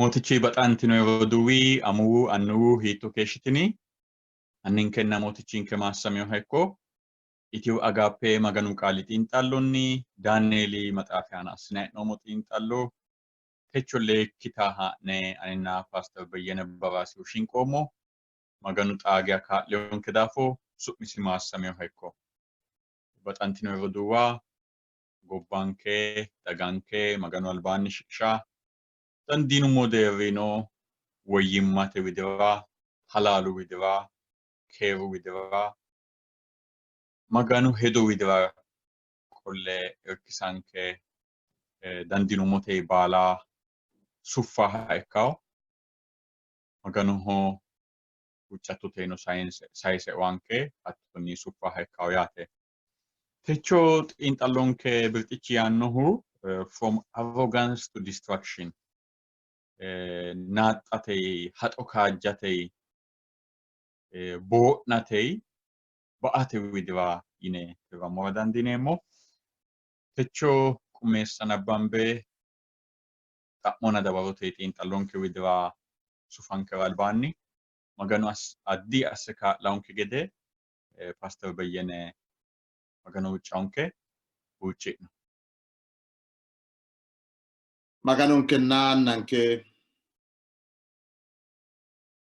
Mootichi baxantino roduuwi, amuwu, annuwu hiitto keeshshitini? Anninkenna Mootichinke maassaminoha ikko. Itiyo Agaappe Maganu Qaali xiinxallonni Daanieeli maxaafi aana assinanni hee'noommo xiinxallo techo leekkita haa'ne aninna Paaster Beyyene Baraasihu shinqoommo. Maganu xaa geya kaa'liyonke daafo su'misi maassaminoha ikko. Baxantino roduuwa, gobbanke, daganke Maganu albaanni shiqisha dandiinummo deerrino woyyimmate widira, halaalu widira, keeru widira, Maganu hedo widira qolle irkisanke dandiinummote baala suffaha ikkawo. Maganoho huuccattoteno sayise oanke hattonni suffaha ikkawo yaate. Techo xiinxallonke birxichi yaannohu From Arrogance to Destruction, naaxxate, haxo kaajjate, boo'nate, ba''ate widira yine tirrammora dandiineemmo. Techo qummeessa nabbambe xa'monna dawarote xiinxallonke widira sufankera albaanni Maganu addi asse kaa'lawonke gede Paaster Beyyene Magano huuccawonke huucci'no. Maganonkenna Annanke,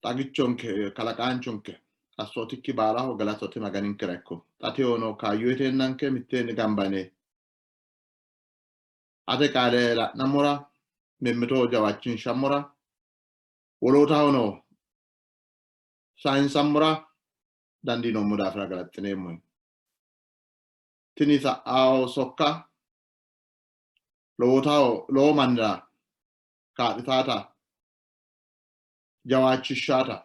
xagichonke, kalaqaanchonke, assootikki baalaho galatote Maganinkera ikko. Xa tewono kaayyo uyiteennanke mitteenni gamba yine ate qaale la'nammora, mimmito jawaachinshammora, wolootahono sayinsammora dandiinoommo daafira galaxxineemmohe. Tini sa'ao sokka lowotaho lowo mannira kaa'litaata, jawaachishshaata,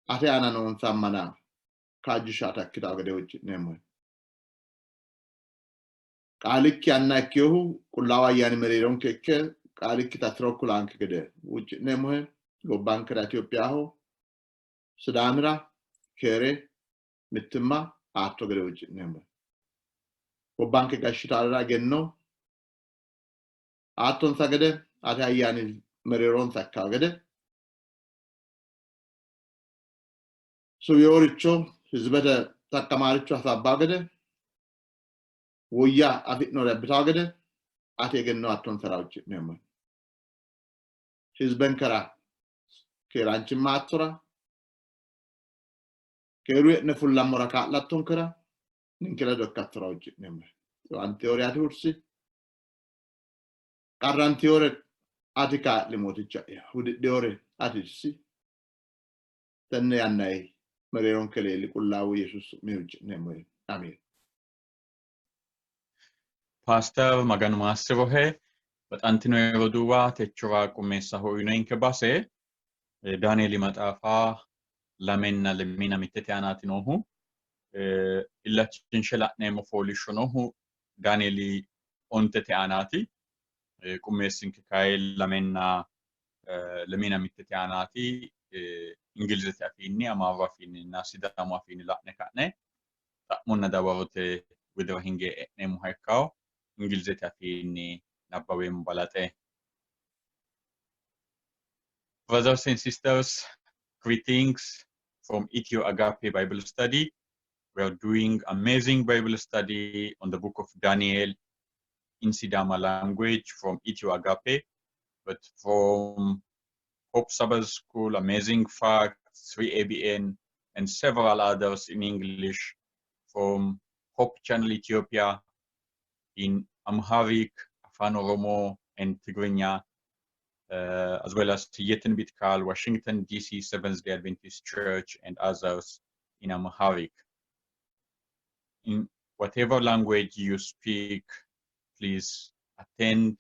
ate aana noonsa ammana kaajjishshaata ikkitawo gede huucci'neemmohe. Qaalikki anna ikkinohu Qullaawu Ayyaani mereeronke ikke qaalikkita tiro kulaanke gede huucci'neemmohe. Gobbankera Itiyophiyaho, Sidaamira keere, mittimma aatto gede huucci'neemmohe. Gobbanke gashshitaarira egenno aattonsa gede, ate ayyaani mereeronsa ikkawo gede, suwiyooricho hizibete xaqqamaaricho hasaabbawo gede, woyya afi'nore abbitawo gede ate egenno aattonsara huucci'neemmohe. Hizbenkera keeraanchimma aattora, keeru e'ne fullammora kaa'lattonkera, ninke ledo ikkattora huucci'neemmohe. Xiwantewore ati hursi, qarrantewore ati kaa'li Mooticha'ya, hudidhewore ati itisi. Tenne yannanni mereeronke leelli Qullaawu Yesuusi su'minni huucci'neemmohe. Ameen. Paaster Maganu maassirohe. Baxantino roduuwa, techora qummeessaho uyinoyinke base Daanieeli maxaafa lamenna lemina mittete aanaati noohu. Illachinshe la'neemmo fooliishsho noohu Daanieeli ontete aanaati. Qummeessinke kayi lamenna lemina mittete aanaati. Ingilizete afiinni, Amaaru afiinninna Sidaamu afiinni la'ne ka'ne xa'monna dawarote widira hinge e'neemmoha ikkawo. Ingilizete afiinni nabbaweemmo balaxe. Brothers and sisters, greetings from Ethio Agape Bible Study. We are doing amazing Bible study on the book of Daniel in Sidama language from Ethio Agape, but from Hope Sabbath School, Amazing Facts, 3ABN, and several others in English from Hope Channel Ethiopia in Amharic, Afan Oromo, and Tigrinya, as well as Yetinbit Kal, Washington, D.C., Seventh-day Adventist Church, and others in Amharic. In whatever language you speak, please attend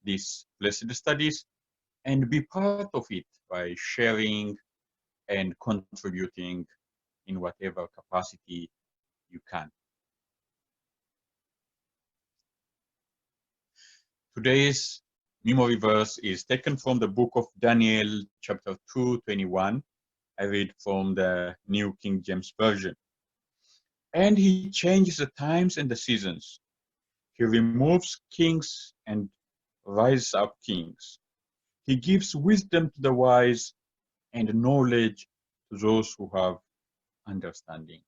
these blessed studies and be part of it by sharing and contributing in whatever capacity you can. Today's memory verse is taken from the book of Daniel, chapter 2:21. I read from the New King James Version. And he changes the times and the seasons. He removes kings and raises up kings. He gives wisdom to the wise and knowledge to those who have understanding.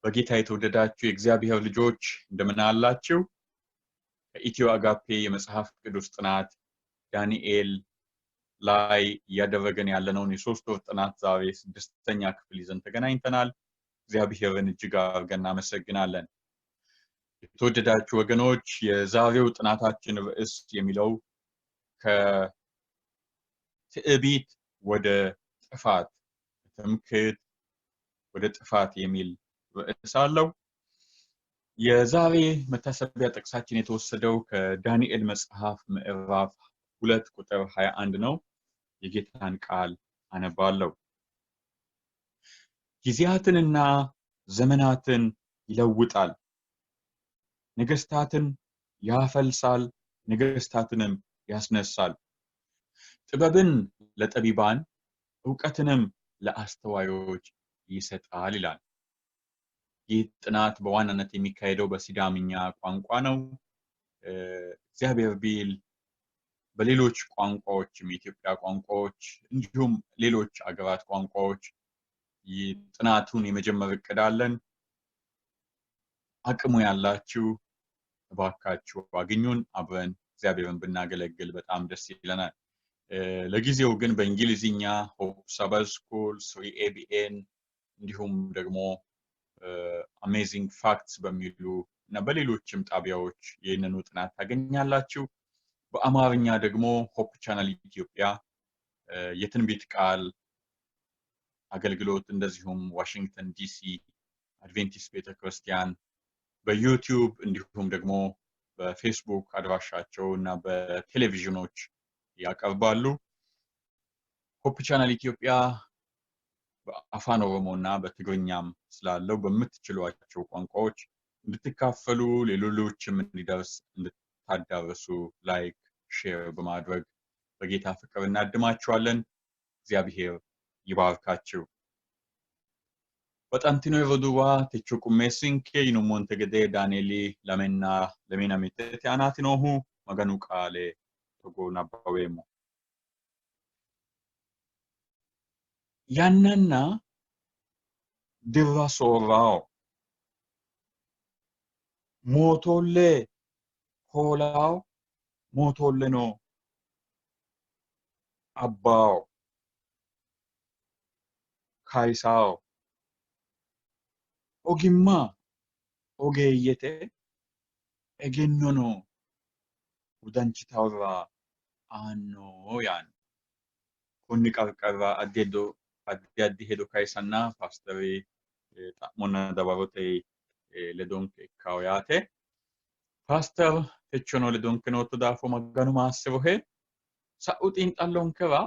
በጌታ የተወደዳችሁ የእግዚአብሔር ልጆች እንደምን አላችሁ? ከኢትዮ አጋፔ የመጽሐፍ ቅዱስ ጥናት ዳንኤል ላይ እያደረገን ያለነውን የ3 ወር ጥናት ዛሬ ስድስተኛ ክፍል ይዘን ተገናኝተናል። እግዚአብሔርን እጅግ አድርገን እናመሰግናለን። የተወደዳችሁ ወገኖች፣ የዛሬው ጥናታችን ርዕስ የሚለው ከትዕቢት ወደ ጥፋት፣ ከትምክህት ወደ ጥፋት የሚል ርዕስ አለው። የዛሬ መታሰቢያ ጥቅሳችን የተወሰደው ከዳንኤል መጽሐፍ ምዕራፍ 2 ቁጥር 21 ነው። የጌታን ቃል አነባለሁ። ጊዜያትንና ዘመናትን ይለውጣል፣ ነገስታትን ያፈልሳል፣ ነገስታትንም ያስነሳል። ጥበብን ለጠቢባን እውቀትንም ለአስተዋዮች ይሰጣል ይላል። ይህ ጥናት በዋናነት የሚካሄደው በሲዳምኛ ቋንቋ ነው። እግዚአብሔር ቢል በሌሎች ቋንቋዎችም፣ የኢትዮጵያ ቋንቋዎች እንዲሁም ሌሎች አገራት ቋንቋዎች ጥናቱን የመጀመር እቅድ አለን። አቅሙ ያላችሁ እባካችሁ አግኙን፣ አብረን እግዚአብሔርን ብናገለግል በጣም ደስ ይለናል። ለጊዜው ግን በእንግሊዝኛ Hope Sabbath School፣ 3ABN እንዲሁም ደግሞ Amazing Facts በሚሉ እና በሌሎችም ጣቢያዎች ይህንኑ ጥናት ታገኛላችሁ። በአማርኛ ደግሞ Hope Channel ኢትዮጵያ፣ የትንቢት ቃል አገልግሎት፣ እንደዚሁም ዋሽንግተን ዲሲ አድቬንቲስት ቤተክርስቲያን በ YouTube እንዲሁም ደግሞ በፌስቡክ አድራሻቸው እና በቴሌቪዥኖች ያቀርባሉ። Hope Channel ኢትዮጵያ በአፋን ኦሮሞ እና በትግርኛም ስላለው በምትችሏቸው ቋንቋዎች እንድትካፈሉ፣ ሌሎችም እንዲደርስ እንድታዳርሱ like፣ share በማድረግ በጌታ ፍቅር እናድማችኋለን። እግዚአብሔር ይባርካችሁ። Baxantino roduuwa, techo qummeessinke yinummonte gede Daanieeli 25 aanaati noohu Maganu qaale togo nabbaweemmo. Yannanna dirra soorrawo, mootoolle hoolawo, mootoolleno abbawo, kayisawo. Ogimma ogeeyyete, egennono wodanchitahura aanno yaanno. Konni qarqarira addi addi hedo kayisanna paasteri xa'monna dawarote ledonke ikkawo yaate. Paaster, techono ledonke nootto daafo Maganu maassirohe. Sa'u xiinxallonkera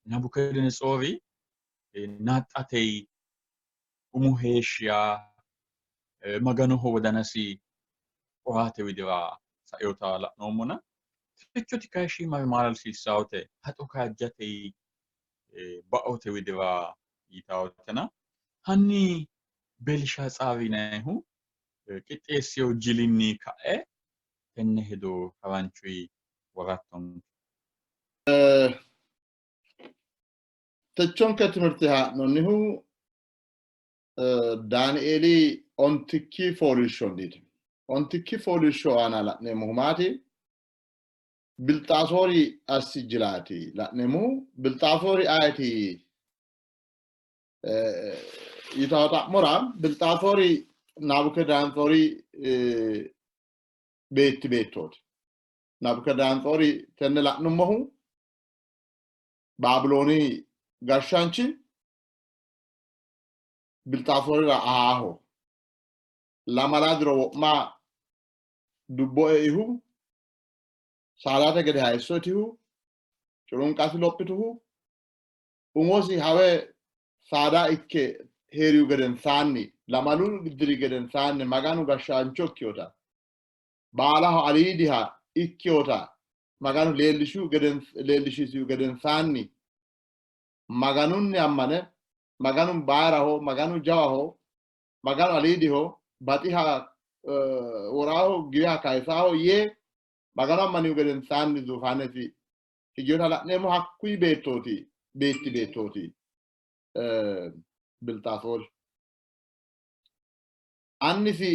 Nabukadanatsoori naaxxate umu heeshshi yaa Maganoho wodanasi qoraate widira sainota la'noommona, techoti kayi shiimare maalalsiissawote, haxo kaajjate baote widira yitawotena, hanni Belshaatsaari yinannihu qixxeessino jilinni ka'e tenne hedo haranchuyi worattonke. Techonke timirte haa'noonnihu Daanieeli 10kki fooliishshonniiti. 10kki fooliishsho aana la'neemmohu maati? Bilxaasoori assi jilaati la'neemmohu. Bilxaasoori ayeti yitawo xa'mora, Bilxaasoori Naabukedanatsoori beetti beettooti. Naabukedanatsoori tenne la'nummohu Baabilooni gashshaanchi Bilxaasoorira ahaaho. 20 diro wo'ma dubbo eihu, saadate gede hayisso itihu, culunqasi lophituhu, umosi hawe saada ikke hee'rihu gedensaanni, 2 diri gedensaanni Maganu gashshaancho ikkinota, baalaho aliidiha ikkinota Maganu leellishisihu gedensaanni Maganunni ammane, Maganu bayiraho, Maganu jawaho, Maganu aliidiho, baxiha Woraaho giwiha kayisaho yee Magano ammanihu gedensaanni zuufaanesi higinota la'neemmo. Hakkuyi beettooti beetti beettooti Bilxaasoori. Annisi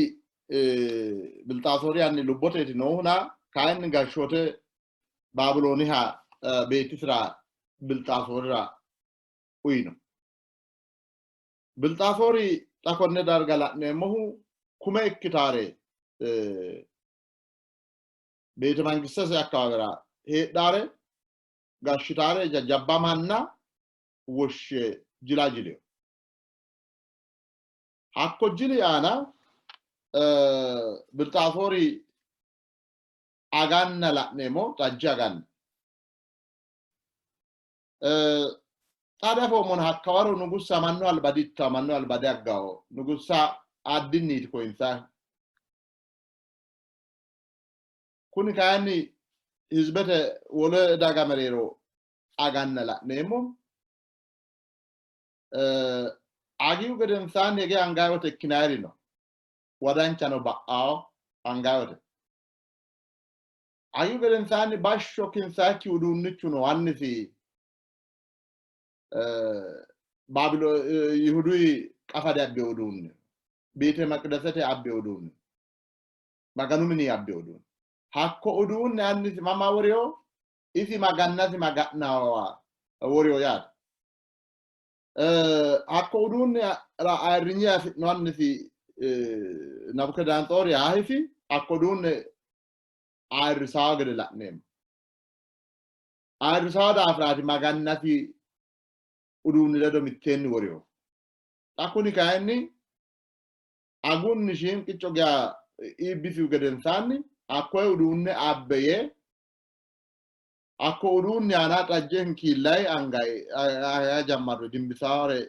Bilxaasoori anni lubboteeti noohuna kayinni gashshoote Baabilooniha beettisira Bilxaasoorira uyino. Bilxaasoori xa konne darga la'neemmohu kume ikkitaare beete mangistese akkawaawera heedhaare gashshitaare jajjabba manna woshshe jila jilino. Hakko jili aana Bilxaasoori aganna la'neemmo, xajje aganna. Xa dafoommona hakkawaro nugussa mannu alba diittawo, mannu alba diaggawo, nugussa addinniiti koyinsaahu. Kuni kayinni hizibete wole daga mereero aganna la'neemmo. Agihu gedensaanni hige angayi wote ikkinayiri no. Wodanchano ba'awo angayi wote. Agihu gedensaanni bashsho kinsayikki uduunnichu no annisi Baabilo Yihuduyi qafade abbe uduunne beete maqidasete abbe uduunne Maganu mini abbe uduunne hakko uduunne annisi mama woriyo isi magannasi maga'nawa woriyo yaate. Hakko uduunne ayirrinye afi'no annisi Nabukadanatsoori haahisi hakko uduunne ayirrisawo gede la'neemmo. Ayirrisawo daafiraati magannasi uduunni ledo mitteenni woriyo. Xa kuni kayinni agunni shiimqicco geya iibbisihu gedensaanni hakkoye uduunne abbe yee hakko uduunni aana xajje hinkiillayi angayi aga jammarre dimbisaare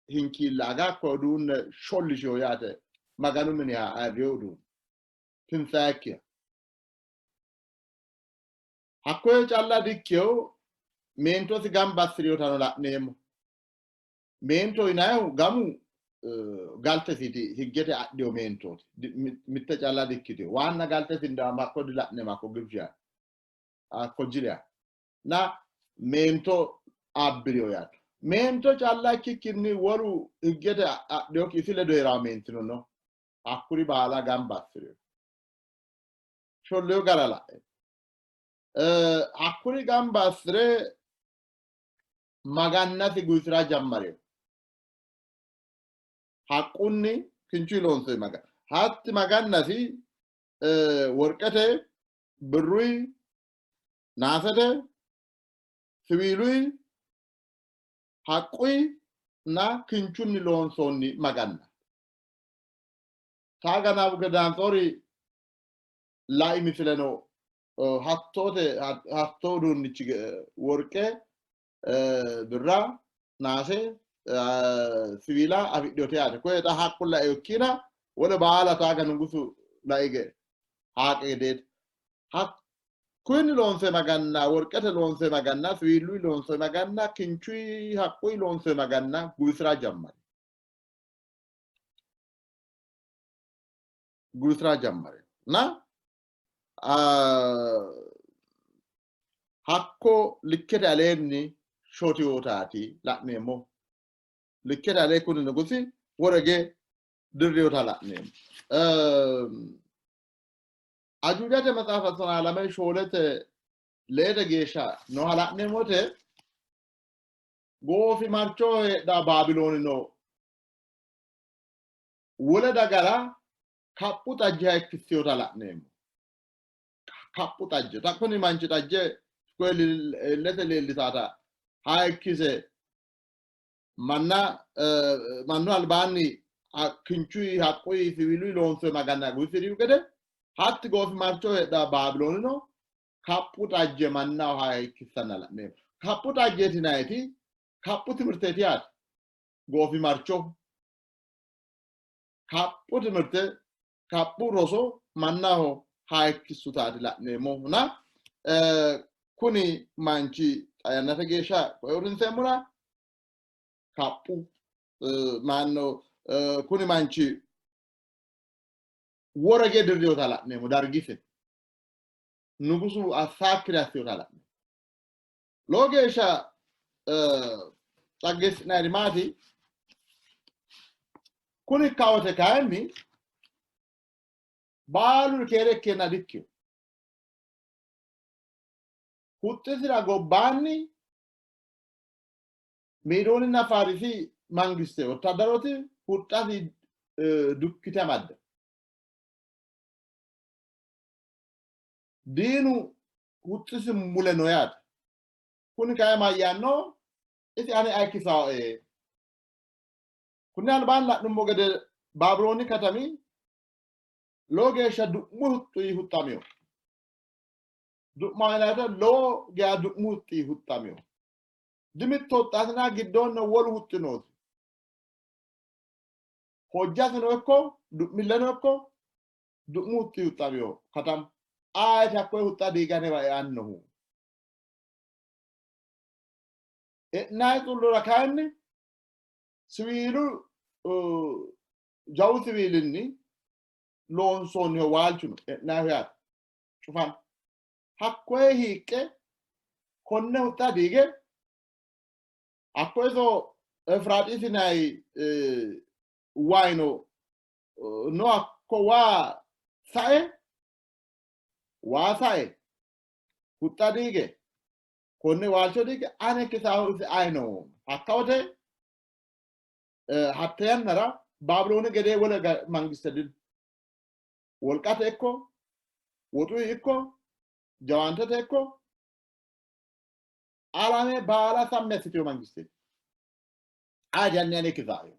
hinkiilla aga hakko uduunne shollishiyo yaate Maganu miniha ayirriyo uduunne tinsaekkiha. Hakkoye calla dikkiyo meentosi gamba assi'riyotano la'neemmo. Meento yinayihu gamu galtesiiti higgete adhiyo meentooti. Mitte calla dikkitiyo. Waanna galtesi ndaama hakko dila'neemmo hakko gibshiya hakko jiliya. Na meento abbiriyo yaate. Meento calla ikkikkinni wolu higgete adhiyokki isi ledo hee'rawo meentino no. Hakkuri baala gamba assi'riyo. Sholliyo gara la'e. Hakkuri gamba assi're magannasi guwisi'ra jammarino. Haqqunni kinchuyi loonsoonni magana. Hatti magannasi worqete, birruyi, naasete, siwiiluyi, haqquyi na kinchunni loonsoonni maganna. Taaga Nabukadanatsoori lai misileno hattoote hattoo uduunnichi worqe, birra, naase, siwiila afidhinote yaate. Koye xa haqqu lainokkina wole baala taaga nugusu laige haaqe gedeeti. Hakkunni loonse maganna, worqete loonse maganna, siwiiluyi loonse maganna, kinchuyi haqquyi loonse maganna guwisira jammari. Guwisira jammari. Na hakko likkete aleenni shotiyotaati la'neemmo. Likkete alee kuni nugusi worege dirriyota la'neemmo. Ajuujate maxaafa tonaa lame shoolete leete geeshsha nooha la'neemmote goofimarcho heedha Baabilooni no wole dagara kaphu xajje hayikkissiyota la'neemmo. Kaphu xajje xa kuni manchi xajje koye illete leellitaata hayikkise manna mannu albaanni kinchuyi haqquyi siwiiluyi loonsoyi maganna guwisirihu gede hatti goofimarcho heedha Baabiloonino kaphu xajje mannaho hayikkissanna la'neemmo. Kaphu xajjeeti yinanniti kaphu timirteeti yaate. Goofimarcho kaphu timirte kaphu roso mannaho hayikkissutaati la'neemmohuna kuni manchi xa yannate geeshsha koye uurrinseemmona kaphu maanno kuni manchi Worege dirriwota la'neemmo dargise. Nugusu assaakkire assiwota la'neemmo. Lowo geeshsha xaggeessi'nayiri maati? Kuni ikka wote kayinni baaluri keere ikkeenna dikkino. Huxxisira gobbaanni Meedooninna Faarisi mangiste wottaaddarooti huxxasi dukkite amadde. Diinu huxxisi mule no yaate. Kuni kayi mayyaanno? Isi ane ayikkisaoe. Kunni albaanni la'nummo gede Baabilooni katami lowo geeshsha du'mu huxxi huxxamino. Du'ma yinayita lowo geya du'mu huxxi huxxamino. Dimitto huxxaatina giddoonni wolu huxxi noosi. Hojjasino ikko du'milleno ikko du'mu huxxi huxxamino katamu. Ayeti hakkoye huxxa diiganewa eannohu? E'nanni xullora kayinni siwiilu jawu siwiilinni loonsoonniho waalchu no e'nannihu yaate cufano. Hakkoye hiiqqe konne huxxa diige hakko iso Efiraaxisi yinanni wayino no hakko waa sae waa sae huxxa diige konne waalcho diige ane kisaahu isi ayino hakka wote hatte yannara Baabilooni gedee wole mangiste dino. Wolqate ikko woxuyi ikko jawaantete ikko alame baala sammi assitino mangisteeti. Ajanni ane kisaahu.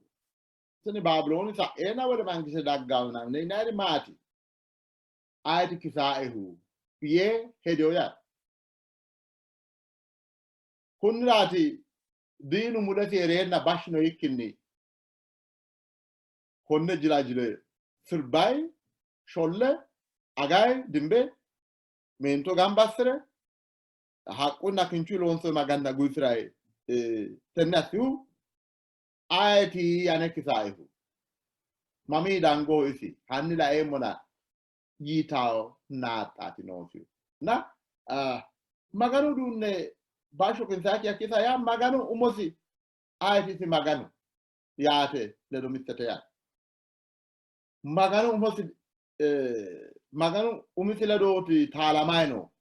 Tini Baabilooni sa'eena wole mangiste daggauna yinanniri maati? Ayeti kisaaehu yee hedino yaate. Kunniraati diinu mulesi hee'reenna bashshino yikkinni konne jila jile sirbayi sholle agayi dimbe meento gamba assire haqqunna kinchu loonsoonni maganna guwisi'rayi tenne assihu ayeti ane kisaaehu? Mamii dangoho isi? Hanni laeemmona yitawo naaxxaati noosihu. Na Maganu uduunne bashsho kinsaakki kisa yaa Maganu umosi ayeti isi Maganu yaate ledo mittete yaate. Maganu umosi Maganu umisi ledooti taalamayi no.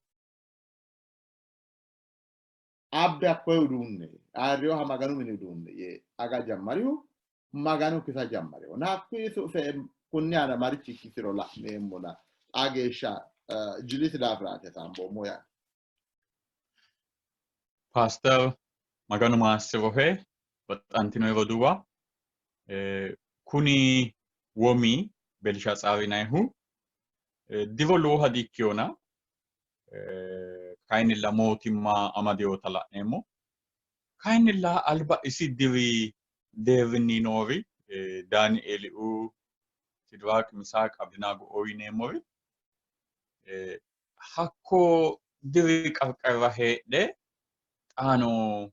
Abbe hakkoye uduunne ayirriyoha Maganu mini uduunne yee aga jammarihu Maganu kisa jammariho. Na hakkuyi kunni aana marichi ikkisiro la'neemmona xaa geeshsha jilisi daafiraati hasaamboommo yaate. Paaster Maganu maassirohe baxxantino roduuwa kuni womi Belshaatsaari yinannihu diro lowoha di''ikkinona kayinnilla mootimma amadinota la'neemmo. Kayinnilla alba isi diri deerrinni noori Daanieeliuu, Sidiraaq, Misaaq, Abidinaago yineemmori hakko diri qarqarira heedhe xaano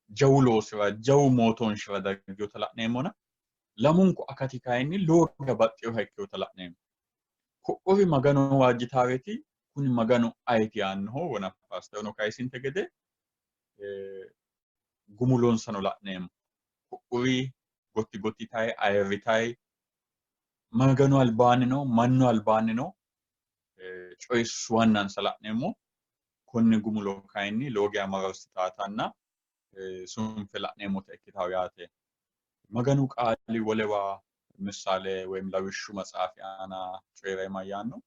jawu loosira jawu mootoonshira dagginota la'neemmona lamunku akati kayinni lowo geeshsha baxxinoha ikkinota la'neemmo. Ku'uri Magano waajjitaareeti kuni Maganu ayeti yaannoho wona paasterino kayisinte gede gumulonsano la'neemmo. Ku'uri gotti gotti yitayi ayirritayi Maganu albaannino mannu albaannino coyi suwannansa la'neemmo. Konne gumulo kayinni lowo geya mararsitaatanna sunfe la'neemmota ikkitawo yaate. Maganu qaali wolewa missaale woyim lawishshu maxaafi aana coyi're mayyaanno?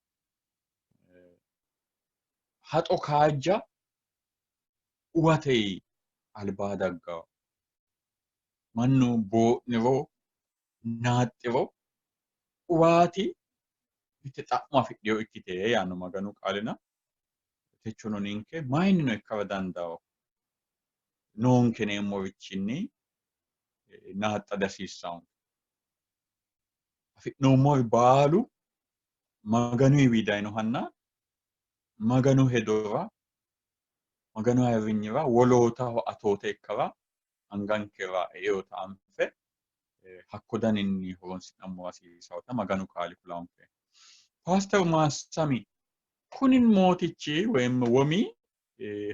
Haxo kaajja uwate albaa daggawo. Mannu boo'niro naaxxiro uwaati mitte xa'mo afidhino ikkite yaanno Maganu qaalina techono ninke mayinnino ikkara dandawo noonke yineemmorichinni naaxxa dihasiissannonke. Afi'noommori baalu Maganuyiwi dayinohanna Maganu hedora Maganu ayirrinyira wolootaho atoote ikkara angankera eota anfe Hakko daninni horonsi'nammo hasiisawota Maganu qaali kulanke. Paaster Maassami kuni mootichi woyim womi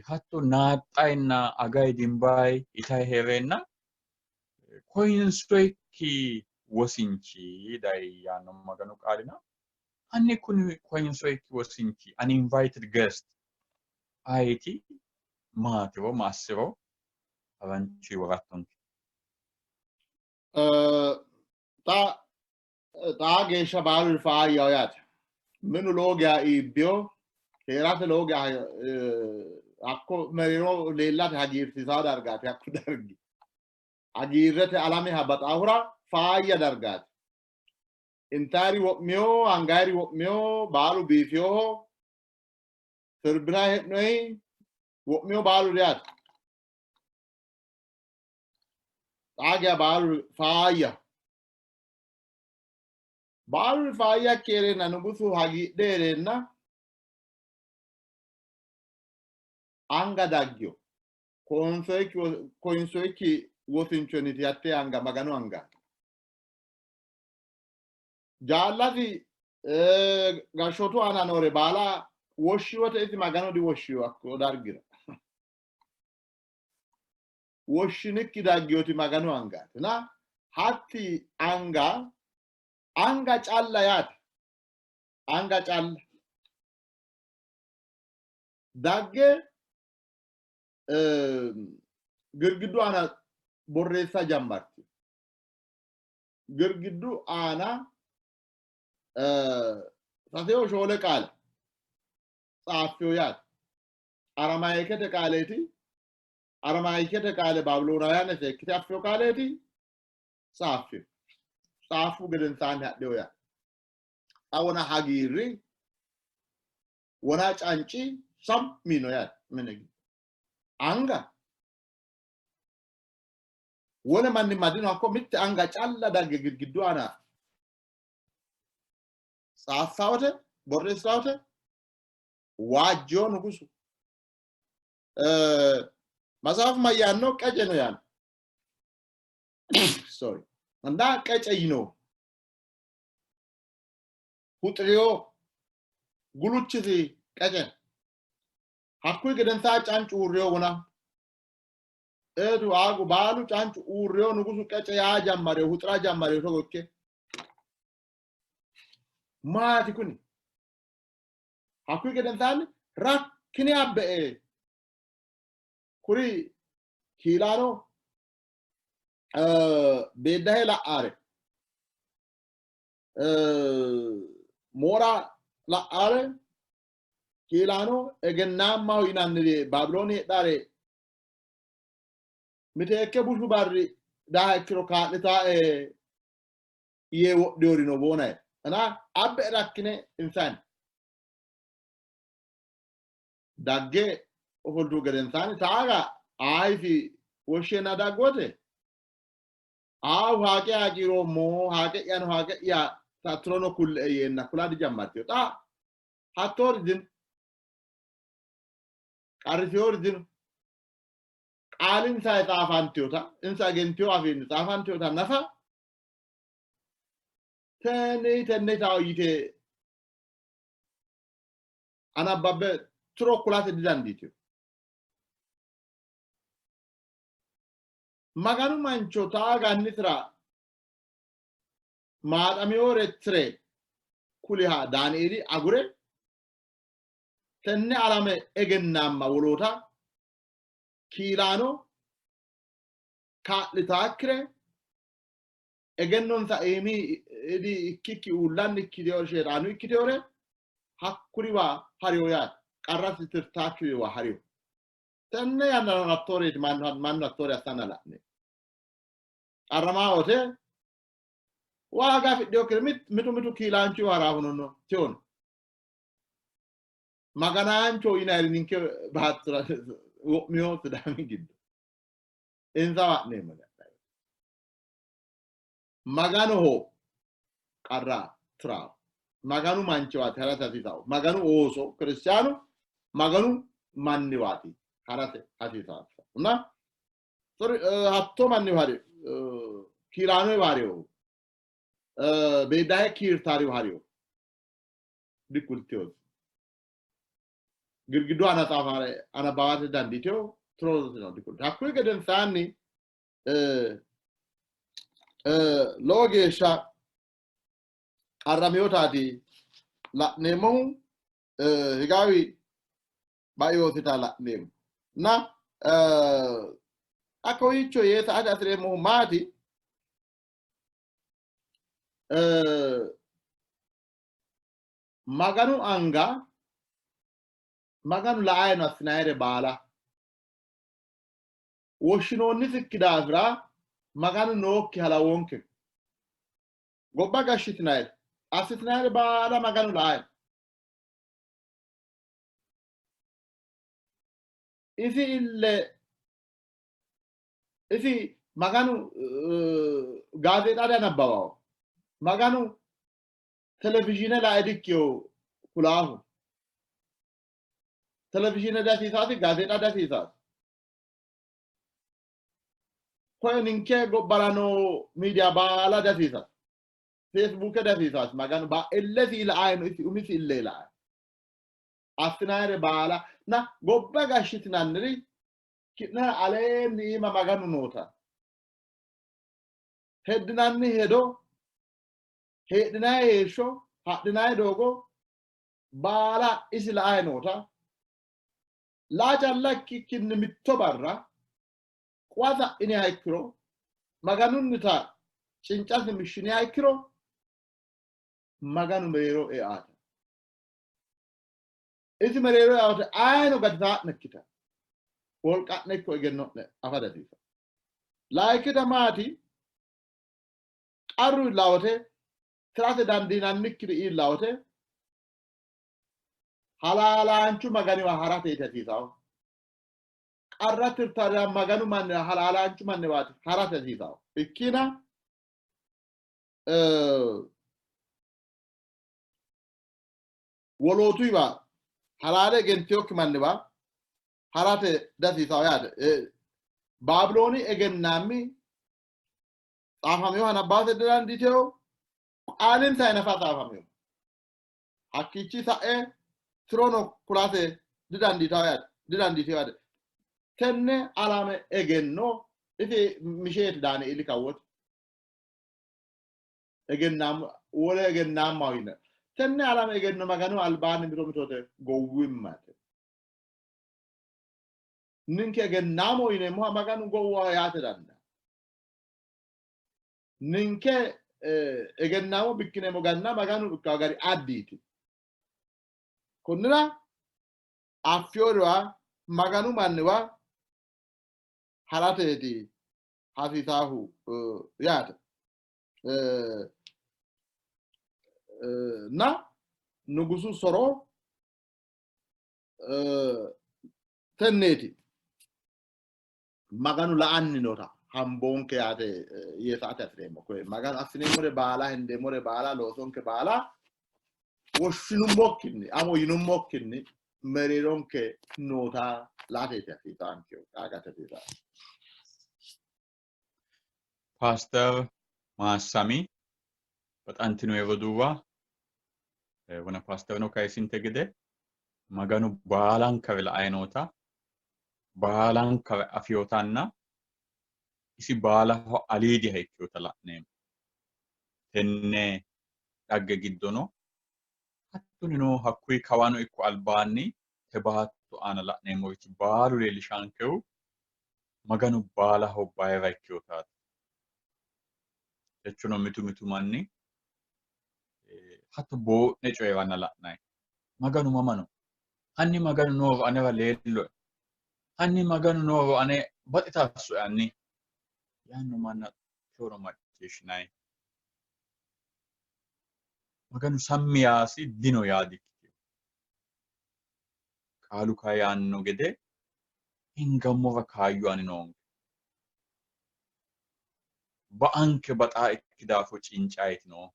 hatto naaxxayinna agay dimbay itay hee'reenna koyinsoyikki wosinchi dayi yaanno Maganu qaalina. Hanni kuni koyinsoyikki wosinchi uninvited guest ayeti, maatiro ma assiro haranchu worattonke. Xa xaa geeshsha baalu faayyaho yaate. Minu lowo geya iibbiyo, hee'rate lowo geya hakko mereero leellate hagiirsiisawo dargaati hakku dargi. Hagiirrete alameha baxaahura faayya dargaati. Intaayiri wo'miyo, angaayiri wo'miyo, baalu biifiyoho, sirbinayi hee'noyi, wo'miyo baalu yaate. Xaa geya baalu faayya. Baalu faayya ikke hee'reenna nugusu hagiidhe hee'reenna anga daggio. Koyinsoyikki wosinchonniti hattee anga Maganu anga. Jaallasi gashshootu aana noore baala woshshi wote isi Magano diwoshshino hakko dargira. Woshshinikki daggiyoti Maganu angaati. Na hatti anga anga calla yaate. Anga calla. Dagge girgiddu aana borreessa jammarti. Girgiddu aana saseho shoole qaale xaaffino yaate. Aramayikete qaaleeti. Aramayikete qaale Baabiloonaawyaane seekkite affino qaaleeti. Xaaffino. Xaaffu gedensaanni hadhino yaate. Xa wona hagiirri wona canci sammi yino yaate mine giddo. Anga wole manni madino hakko mitte anga calla dagge girgiddu aana tsaaffawote borreessawote waajjiyo nugusu. Matsaafu mayyaanno? Qece no yaanno. Sorry. እና qece yino. Huxiriyo guluchisi qece. Hakkuyi gedensaa cancu uurriyo wona. Eetu aagu baalu cancu uurriyo nugusu qece yaa jammariyo huxira jammariyo togo ikke. Maati kuni? Hakkuyi gedensaanni rakkine abbe''e kuri kiilaano beeddahe la'aare moora la'aare kiilaano egennaammaho yinanniri Baabilooni heedhaare miteekke bushu barri daa ikkiro kaa'litaae yee wodhiyorino boonae እና abbe rakkine insani dagge ofoltu gedensaani taaga ayfi woshshenna daggote aawu haaqe haaqiiroommo haaqe'yano haaqe'ya tattirono kulle''e yeenna kula dijammartino. Xa hattoori dino, qarrisiyori dino. Qaalinsa xaafantinota insa egentino afiinni xaafantinota nafa tenne tenne tawo yite anabbabbe tiro kulate didandiitino. Maganu mancho taagannisira maaxamiyore tire kuliha Daanieeli agure tenne alame egennaamma woloota kiilaano kaa'litaakkire egennonsa iimi idi ikkikki uullanni ikkiteyo sheexaanu ikkiteyore hakkuriwa hariyo yaate. Qarrasi tirtaakkiriwa hariyo. Tenne yannara hattooreeti mannu hattoore assanna la'ne. Qarramaa wote waaga afidhinokkire mitu mitu kiilaanchu haraahuno no tiyono. Maganaancho yinayiri ninke baattora wo'miyo Sidaami giddo. Insa wa'neemmo. Maganoho qarra tirawo. Maganu manchiwaati harate hasiisawo. Maganu ooso kiristaanu Maganu manniwaati harate hasiisawo. Na hattoo manniwa hari. Kiiraanoyiwa hariho, beeddahe kiirtaariwa hariho dikultinosi. Girgiddu aana tsaafare anabbawate dandiitino tirosino dikultino. Hakkuyi gedensaanni lowo geeshsha qarraminotaati la'neemmohu, higaawi bainoosita la'neemmo. Na xa kowiicho yee sa''ate hasi'reemmohu maati? Maganu anga Maganu la''ayi no assinayire baala. Woshshinoonnisikki daafira Maganu nookkiha lawoonke. Gobba gashshitinayire assitinayire baala Maganu la''ayi no. Isi ille isi Maganu gaazeexa dianabbawaho. Maganu televizhiine lae dikkiyo kulaahu. Televizhiine dihasiisaasi, gaazeexa dihasiisaasi. Koye ninke gobbara noo miidiya baala dihasiisaasi. Feesibuuke dihasiisaasi. Maganu ba illesi la'ayi no, isi umisi ille la'ayi. Assinayire baala na gobba gashshitinanniri ki'nera aleenni iima Maganu noota heddinanni hedo, heedhinanni heeshsho, hadhinanni doogo baala isi la'ayi noota laa calla ikkikkinni mitto barra quwa sa'iniha ikkiro, Maganunnita cincasi mishshiniha ikkiro Maganu mereero eaata. Isi mereero eaate ayino gatisaa'nekkita wolqa'ne ikko egenno'ne afa dasiisa. Layikkita maati? Qarru iillaa wote, tirate dandiinannikkiri iillaa wote, halaalaanchu Maganiwa harate yite hasiisawo. Qarra tirtarira Maganu mannira halaalaanchu manniwaati harate hasiisawo. Ikkina wolootuyiwa halaale egentinokki manniwa harate dihasiisawo yaate. Baabilooni egennaammi xaafaminoha nabbawate didandiitino, qaalinsa nafa xaafamino. Hakkiichi sa'e tirono kulate didandiitawo yaate, didandiitino yaate. Tenne alame egenno isi misheeti Daanieeli kawoote. Egennaammu wole egennaammaho yine. Tenne alame egenno Maganu albaanni mito mitote gowwimmate. Ninke egennaamo yineemmoha Maganu gowwaho yaate dandaanno. Ninke egennaamo bikkineemmo ganna Maganu bikkawo gari addiiti. Konnira affiyoriwa Maganu manniwa harateeti hasiisaahu yaate. Na nugusu soro tenneeti. Maganu la'anni noota hamboonke yaate yee saate hasi'reemmo. Koye Maganu assineemmore baala, hendeemmore baala, loosonke baala woshshinummokkinni amo yinummokkinni mereeronke noota laateeti hasiisaanke qaagate hasiisaanke. Paaster Maassami, baxantino roduuwa, wona paasterno kayisinte gede Maganu baalankare la'ayi noota, baalankare afinotanna isi baalaho aliidiha ikkinota la'neemmo. Tenne dhagge giddono hattonino hakkuyi kawano ikko albaanni te baatto aana la'neemmorichi baalu leellishaankehu Maganu baalaho bayira ikkinotaati. Techono mitu mitu manni hatto boo'ne coyi'ranna la'nanni. Maganu mama no? Hanni Maganu nooro anera leelloe. Hanni Maganu nooro ane baxitassoe hanni yaanno manna tono macciishshinanni. Maganu sammi yaasi dino yaa dikkitino. Qaalu kayi yaanno gede hingammora kaayyo ani noonke. Ba''anke baxaa ikki daafo cincaayiti noo.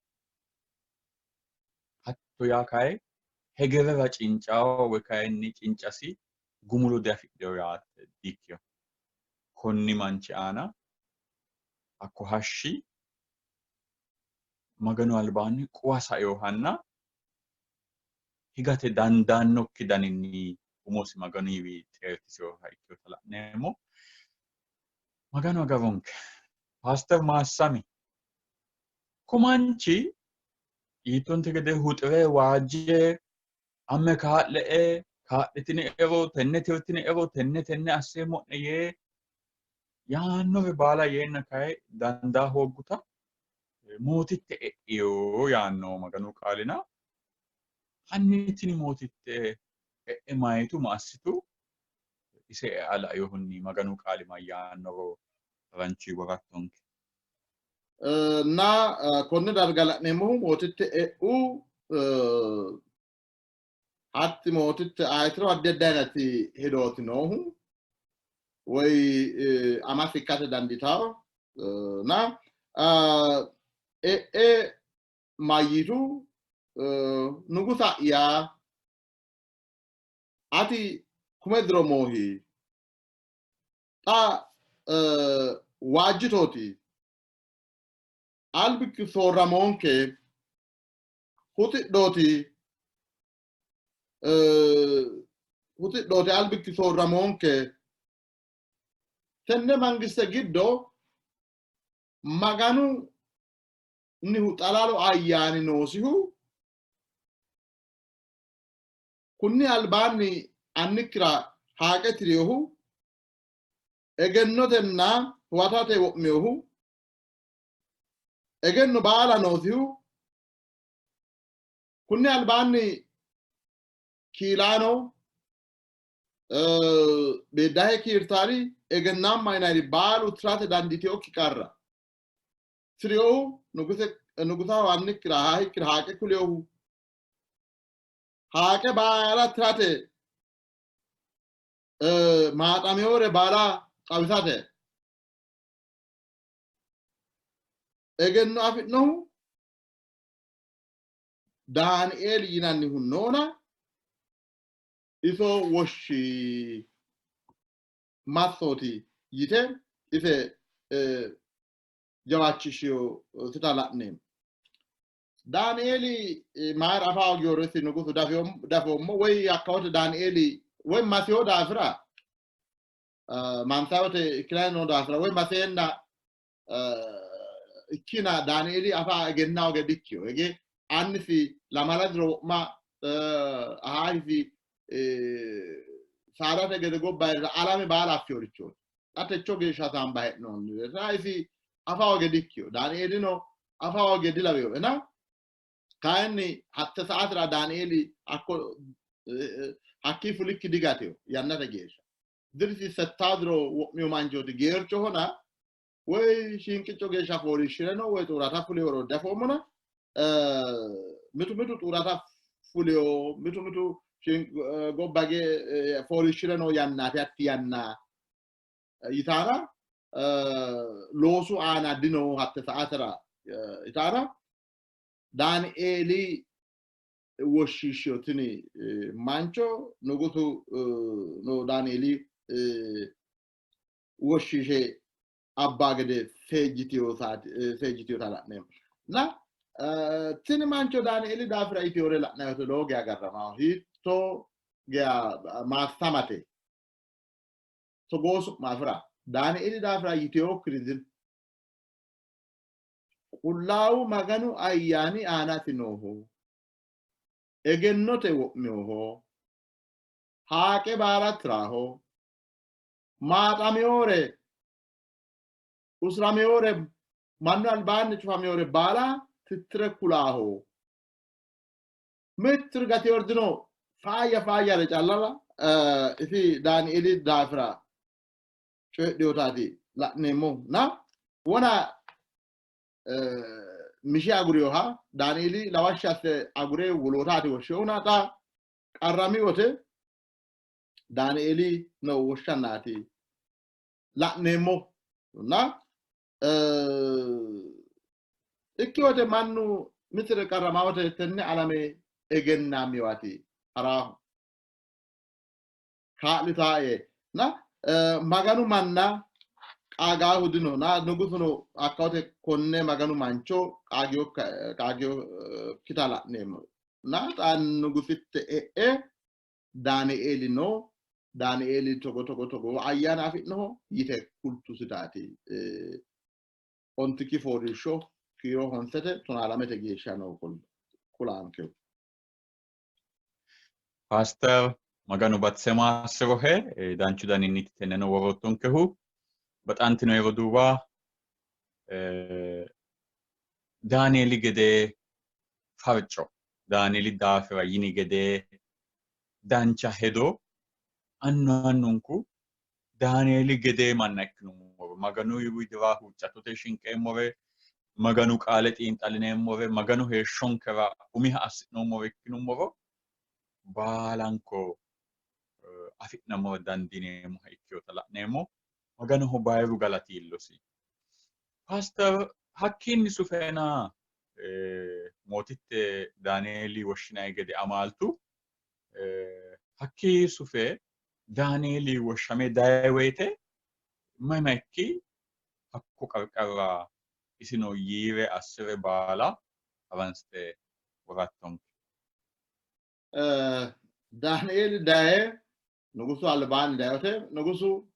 Hatto yaa kayi hegerera cincaawa woy kayinni cincasi gumulo diafidhino yaate dikkino. Konni manchi aana Hakko hashshi Maganu albaanni quwa sainohanna higate dandaannokki daninni umosi Maganuyiwi xeertisinoha ikkinota la'neemmo. Maganu agaronke. Paaster Maassami ko manchi yiittonte gede huxire waajje amme kaa'le''e kaa'litiniero tenne tirtiniero tenne tenne asseemmo'ne yee yaannore baala yeenna kayi dandaa hoogguta mootitte e'io yaanno Maganu qaalina hanni tini mootitte e'e mayitu ma assitu ise ea lainohunni Maganu qaali mayyaannoro ranchi worattonke. Na konne darga la'neemmohu mootitte e'u hatti mootitte ayetiro addi addi ayinati hedooti noohu woy amasi ikkate dandiitawo na e'e mayyitu nugusa'ya ati kume diro moohi xa waajjitooti albikki soorramoonke huxidhooti huxidhooti albikki soorramoonke tenne mangiste giddo Maganu nihu xalalu ayyaani noosihu kunni albaanni annikkira haaqe tiriyohu egennotenna huwatate wo'minohu egenno baala noosihu kunni albaanni kiilaano beeddahe kiirtaari egennaamma yinayiri baalu tirate dandiitinokki qarra tiriyohu nugusaho annikkira haahikkira haaqe kuliyohu haaqe baala tirate maaxamewore baala xawisate egenno afi'nohu Daanieeli yinannihu noona iso woshshi massooti yite ise jawaachishshinosita la'neemmo. Daanieeli mayira afa hoogiyoro isi nugusu dafoommo woy hakkawote Daanieeli woy masiyo daafira mansayote ikkinanni noo daafira woy maseenna ikkina Daanieeli afa egenna hoge dikkiyo. Hege annisi lamala diro wo'ma ahaahisi saadate gede gobba hee'rita alame baala affiyorichooti. Xa techo geeshsha hasaamba hee'noonni. Isi afa hoge dikkiyo. Daanieelino afa hoge dilaweyoena kayinni hatte saatira Daanieeli hakko hakkii fulikki digatino yannate geeshsha. Dirisi settaa diro wo'miyo manchooti geerchohona woy shiinqicco geeshsha fooliishshire no woy xuurata fuliyoro dafoommona mitu mitu xuurata fuliyo mitu mitu gobba fooliishshire noo yannaati hatti yanna yitaara loosu aana dino hatte saatera yitaara Daanieeli woshshiishshiyo tini mancho nugusu no Daanieeli woshshiishe abbaa gede seejjitiyota la'neemmo. Na tini mancho Daanieeli daafira yitiyore la'nanni woyte lowo geya garramaho. Hiittoo geya maassamate togoo su'ma afi'ra Daanieeli daafira yitiyokkiri dino. Qullaawu Maganu ayyaani aanasi nooho, egennote wo'minoho, haaqe baala tiraho, maaxamewore, usuramewore, mannu albaanni cufamewore baala tittire kulaaho. Mitturi gatewori dino, faayya faayyare callala isi Daanieeli daafira coyidhinotaati la'neemmohu. Na wona mishe aguriyoha Daanieeli lawashshi asse agure wolootaati woshshinohuna xa qarrami wote Daanieeli no woshshannaati la'neemmo. Na ikki wote mannu mitire qarrama wote tenne alame egennaammiwaati haraahu kaa'litaae na Maganu manna Qaagaahu dino na nugusuno hakkawote konne Maganu mancho qaagiyokkita la'neemmo. Na xa nugusitte e'e Daanieeli no, Daanieeli togo togo togo ayyaana afi'noho yite kultusitaati. Ontikki fooliishsho kiiro honsete 12 geeshsha noo kulaankehu. Paaster Maganu batise maassirohe danchu daninniiti tenneno woroottonkehu. Baxantino roduuwa Daanieeli gede farco, Daanieeli daafira yini gede dancha hedo annu annunku Daanieeli gedee manna ikkinummoro, Maganu widira huuccattote shinqeemmore, Maganu qaale xiinxallineemmore, Maganu heeshshonkera umiha assi'noommore ikkinummoro baalanko afi'nammora dandiineemmoha ikkinota la'neemmo. Maganoho bayiru galati iillosi. Paaster, hakkiinni sufena mootitte Daanieeli woshshinanni gede amaaltu. Hakkii sufe Daanieeli woshshame dayi woyite mayi maikki hakko qarqarra isino yiire assire baala haransite worattonke. Daanieeli daye nugusu albaanni dayote nugusu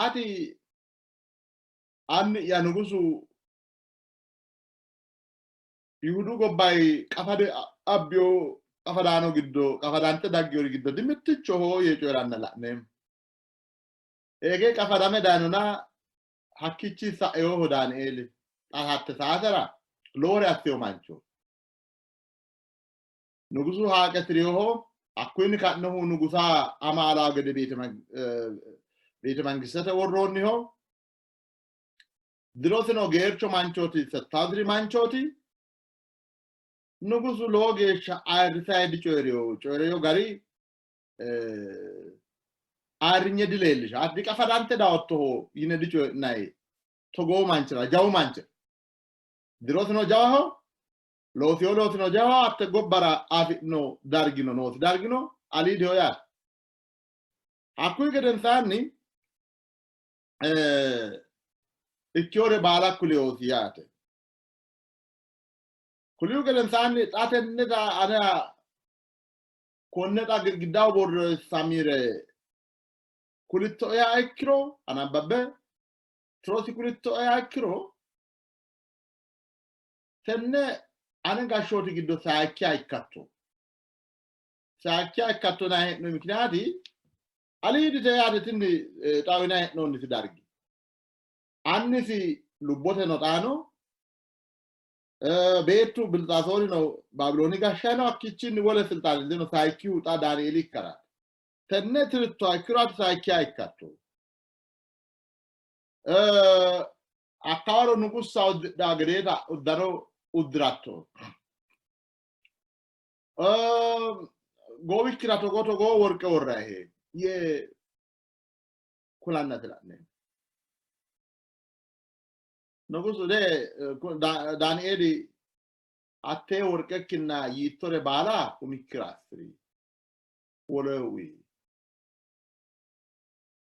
ati anni'ya nugusu Yihudu gobbayi qafade abbiyo qafadaano giddo qafadante daggiyori giddo dimittichoho yee coyi'ranna la'neemmo. Eegee qafadame dayinona hakkiichi saeyoho Daanieeli xa hatte saatera lowore assiyo mancho. Nugusu haaqe tiriyoho hakkuyinni ka'nohu nugusa amaalaa gede beete mangistete worroonniho. Dirosino geercho manchooti, settaa diri manchooti. Nugusu lowo geeshsha ayirrisayi dicoyi'rino, coyi'rino gari ayirrinye dileellisha. Ati qafadante dawottoho yine dicoyi'nayi togoo manchira, jawu manchira. Dirosino jawaho, loosiyo loosino jawaho, hatte gobbara afi'no dargino noosi dargino aliidiho yaate. Hakkuyi gedensaanni ikkiyore baala kuliyosi yaate. Kuliyu gedensaanni xa tenne xa ane konne xa girgiddaho borreessamire kulittoeha ikkiro anabbabbe tirosi kulittoeha ikkiro tenne ane gashshooti giddo sayikkiha ikkatto. Sayikkiha ikkatto yinanni hee'noonni mikiniyaati aliidite yaate tini xawinanni hee'noonnisi dargi. Annisi lubbote no xaano beettu Bilxaasoori no Baabilooni gashshayi no hakkiichinni wole silxaane dino sayikkihu xa Daanieeli ikkaraati. Tenne tirittoha ikkiro ati sayikkiha ikkatto. Hakkawaro nugussa uddidhaa gedeeta uddano uddiratto. Goowikkira togoo togoo worqe worrayihe yee kulanna dila'neemmo. Nugusu de Daanieeli hattee worqekkinna yiittore baala umikkira assi'ri, woleho uyi.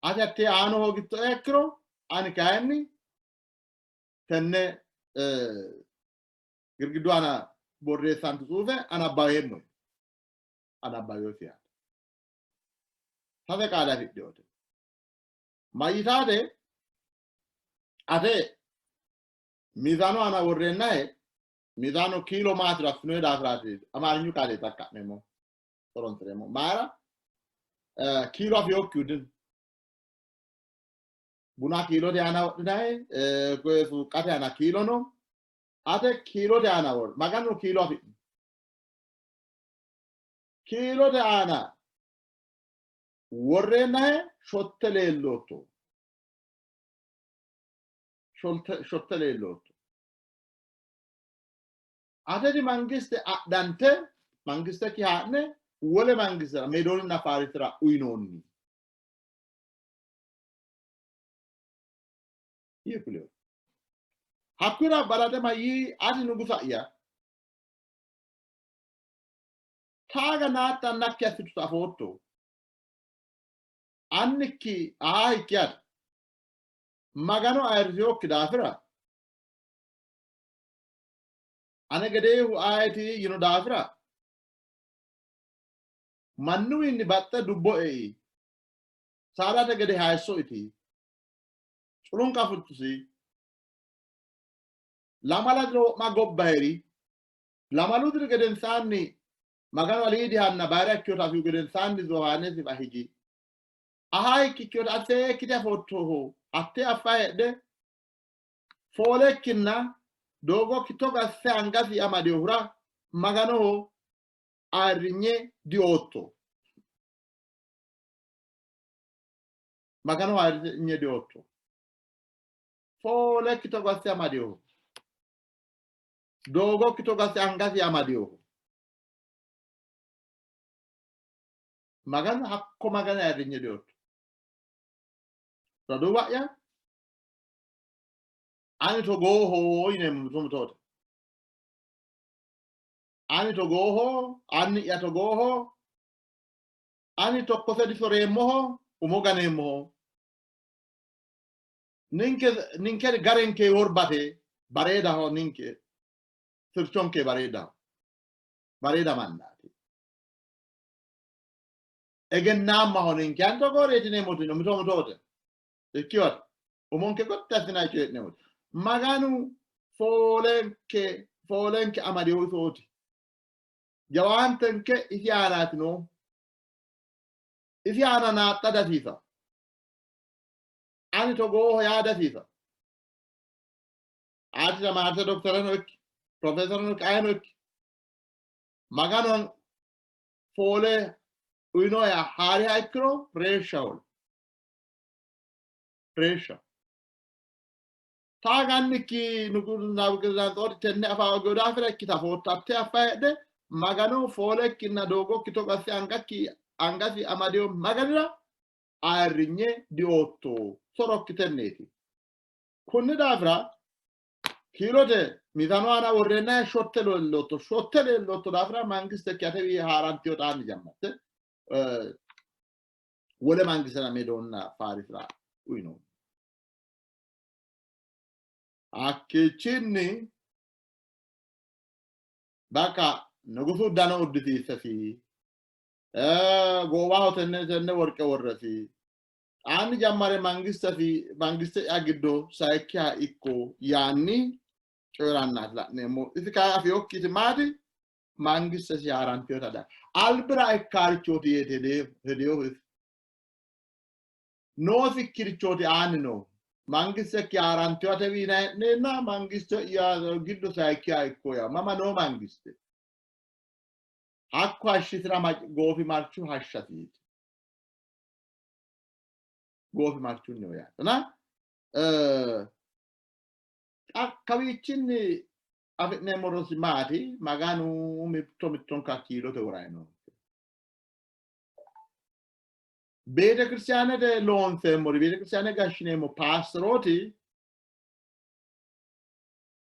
Ati hattee aano hoogittoe ikkiro ani kayinni tenne girgiddu aana borreessantu tsuufe anabbaweemmo anabbaweosi yaate. Sase qaale afidhinote. Mayyitaate ate miizaanu aana worreennahe miizaanu kiilo maatiro affinohe daafiraati amaarinyu qaale xaqqa'meemmo horonsi'reemmo. Mayira kiilo afinokkihu dino. Buna kiilote aana wodhinayi suuqqate aana kiilo no. Ate kiilote aana wor Maganu kiilo afi'no. Kiilote aana worreennahe shotte leellootto. Shotte leellootto. Ateti mangiste adhante mangistekki haa'ne wole mangistera Meedooninna Faarisira uyinoonni. Yee kulino. Hakkuyira balaxe mayyii ati nugusa'ya taaga naaxxannakki assituta afootto. Annikki ahaahikki ati. Magano ayirrisinokki daafira ane gedeehu ayeti yino daafira mannuwiinni baxxe dubbo ei, saadate gede hayisso iti, culunqa fultusi, lamala diro wo'ma gobba hee'ri. Lamalu diri gedensaanni Maganu aliidihanna bayira ikkinota afihu gedensaanni zuufaanesiwa higi. Ahaa ikkikkihota ati seekkite afoottoho, hatte affa heedhe foolekkinna doogokki togo asse angasi amadinohura Maganoho ayirrinye diootto. Maganoho ayirrinye diootto. Foolekki togo asse amadinohu, doogokki togo asse angasi amadinohu Maganu, hakko Maganu ayirrinye diootto. Roduuwa'ya, ani togooho yineemmo mito mitoote. Ani togooho, anni'ya togooho, ani tokkose disoreemmoho, umo ganeemmoho. Ninke ninke garenke worbate bareedaho, ninke sirchonke bareedaho, bareeda mannaati. Egennaammaho ninke, ani togooreeti yineemmoti no mito mitoote. Ikkiwate umonke gotti assinanni coyi'neemmoti. Maganu foolenke amadinohu isooti. Jawaantenke isi aanaati noohu. Isi aana naaxxa dasiisa. Ani togooho yaa dasiisa. Ati tamaarte doktoreno ikki, profeesereno ikki, ayeno ikki. Maganu foole uyinoheha haariha ikkiro reeshshaho. Reeshsha. Taagannikki Nabukadanatsoori tenne afa hoogino daafira ikkita afootto. Hatte affa heedhe Maganu foolekkinna doogokki togo asse angakki angasi amadino Maganira ayirrinye diootto. Sorokki tenneeti. Kunni daafira kiilote miizanu aana worreennahe shotte leellootto. Shotte leellootto daafira mangistekki atewi haarantino xaanni jammarte wole mangistera Medoonna Faarisira uyino. Hakkiichinni bakka nugusu uddano uddisiissesi, goowaho tenne tenne worqe worresi, xaanni jammare mangistesi mangiste'ya giddo sayikkiha ikko yaanni coyi'rannaati la'neemmo. Isi kayi afinokkiti maati? Mangistesi haarantinota da albira ikkaarichooti yee hedinohu isi. Noosikkirichooti aanni noohu. Mangistekki haarantino atewi yinanni hee'neenna mangiste'ya giddo sayikkiha ikko yaa mama noo mangiste? Hakku hashshisira goofimarchu hashshasiiti. Goofimarchunniho yaate. Na xa kawiichinni afi'neemmo rosi maati? Maganu mitto mittonka kiilote worayi noonke. Beetekiristiyaanete loonseemmori, beetekiristiyaane gashshineemmo paasterooti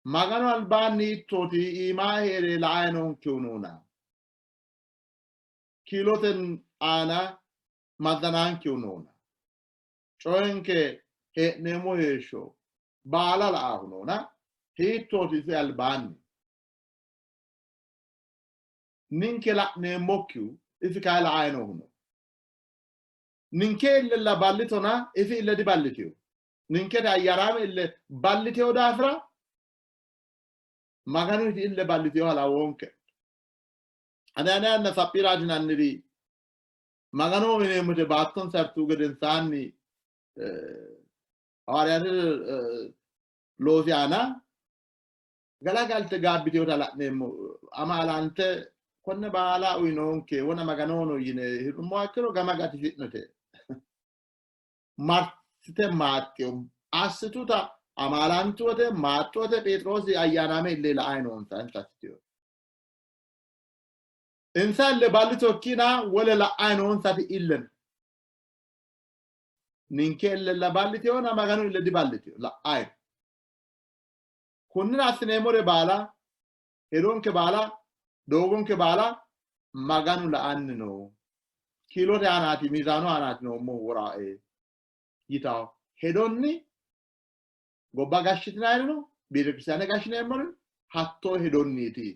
Maganu albaanni hiittooti iimaa hee're la''ayi noonkehu noona? Kiilote aana mazzanaankehu noona? Coyenke hee'neemmo heeshsho baala la''aahu noona? Hiittooti isi albaanni? Ninke la'neemmokkihu isi kayi la''ayi noohu no. Ninke illella ballitona isi ille diballitino. Ninkete ayyaanaame ille ballitino daafira Maganuyti ille ballitinoha lawoonke. Anaaniyanna Saphiira yinanniri Maganoho yineemmote baattonsa hartu gedensaanni hawaariyaatete loosi aana galagalte gaabbitinota la'neemmo. Amaalante konne baala uyinoonke wona Maganohono yine hirrummoha ikkiro gama gatisi'note. Marsite maaxxino. Assituta amaalantu wote maaxxu wote Pheexiroosi ayyaanaame ille la'ayi noonsa insa assitino. Insa ille ballitokkina wole la'ayi noonsati ille no. Ninke illella ballitinona Maganu ille diballitino la'ayi no. Kunnira assineemmore baala, hedonke baala, doogonke baala Maganu la'anni no. Kiilote aanaati, miizaanu aanaati noommohu woraae yitawo hedonni Gobba gashshitinayirino beetekiristaane gashshineemmori hattoo hedonniiti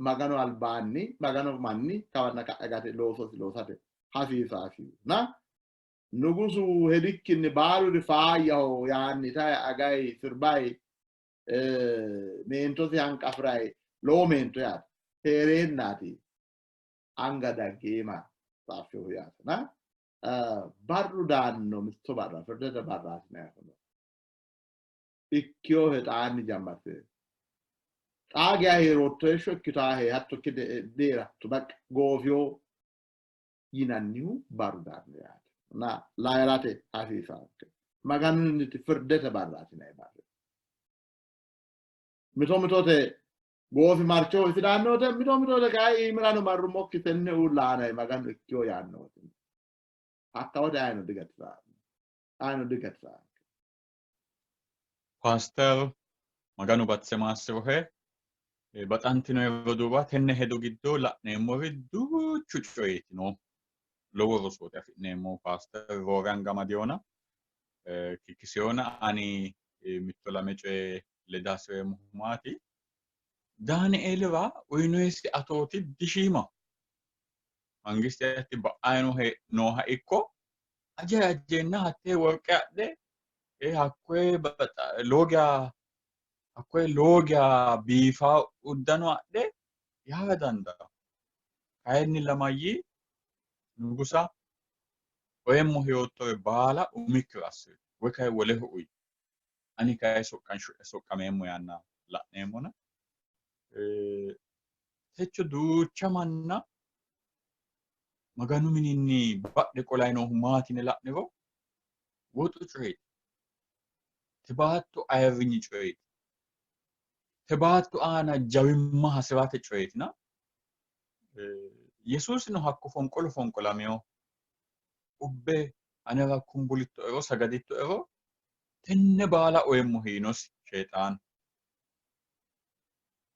Maganu albaanni Maganu manni kawanna ka'a higate loososi loosate hasiisaasihuna nugusu hedikkinni baaluri faayyaho yaanni itayi agayi sirbayi meentosi hanqafi'rayi lowo meento yaate hee'reennaati anga daggeema xaaffehu yaatena barru daanno mitto barra firdete barraati yinannihu ikkiyohe xaanni jammarte xaa geya hee'rootto heeshsho ikkitaahe hatto ikke dihee'ratto baqqa goofiyo yinannihu barru daanno yaate na layi'rate hasiisaanke Maganunniti firdete barraati yinanni barri mito mitote goofimarchoho isi daannote mito mitote kayi iimirano marrummokki tenne uulla aana Maganu ikkiyo yaannote hakka wote ayino digatisaanno ayino digatisaanno. Paaster Maganu batise maassirohe. Baxantino roduuwa tenne hedo giddo la'neemmori duuchu coyeeti no. Lowo rosooti afi'neemmo Paaster roore anga amadiyona kikkisiyona ani mitto lame coye leda hasi'reemmohu maati? Daanieelira uyinoyisi atooti dishiimaho. Mangiste hatti ba'anni nooha ikko ajayi ajeenna hattee worqe adhe hakkoye lowo hakkoye lowo geya biifaa uddano adhe yaara dandaanno. Kayinni lamayyi nugusa oyeemmohe yoottore baala umikkira assiri woy kayi woleho uyi. Ani kayi soqqansho'ya soqqameemmo yaanna la'neemmona. Techo duucha manna Maganu mininni badhe qolayi noohu maati yine la'niro woxu coyeeti. Te baatto ayirrinyi coyeeti. Te baatto aana jawimma hasi'rate coyeetina Yesuusino hakko fonqolo fonqolamino. Ubbe anera kumbulittoero sagadittoero tenne baala oyeemmohe yiinosi Sheexaanu.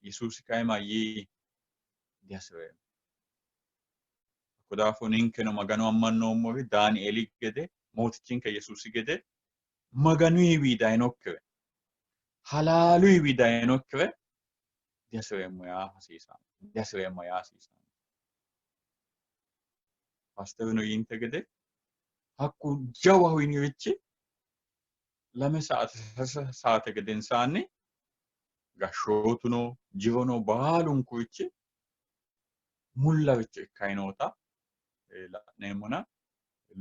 Yesuusi kayi mayyii? Dihasi'reemmo. Hakko daafo ninkeno Magano ammannoommori Daanieeli gede, Mootichinke Yesuusi gede Maganuyiwi dayinokkire, halaaluyiwi dayinokkire dihasi'reemmo yaa hasiisanno. Dihasi'reemmo yaa hasiisanno. Paasterino yiinte gede hakku jawaho yinirichi lame saate sase saate gedensaanni gashshootuno jirono baalunkurichi mullaricho ikkanni noota la'neemmona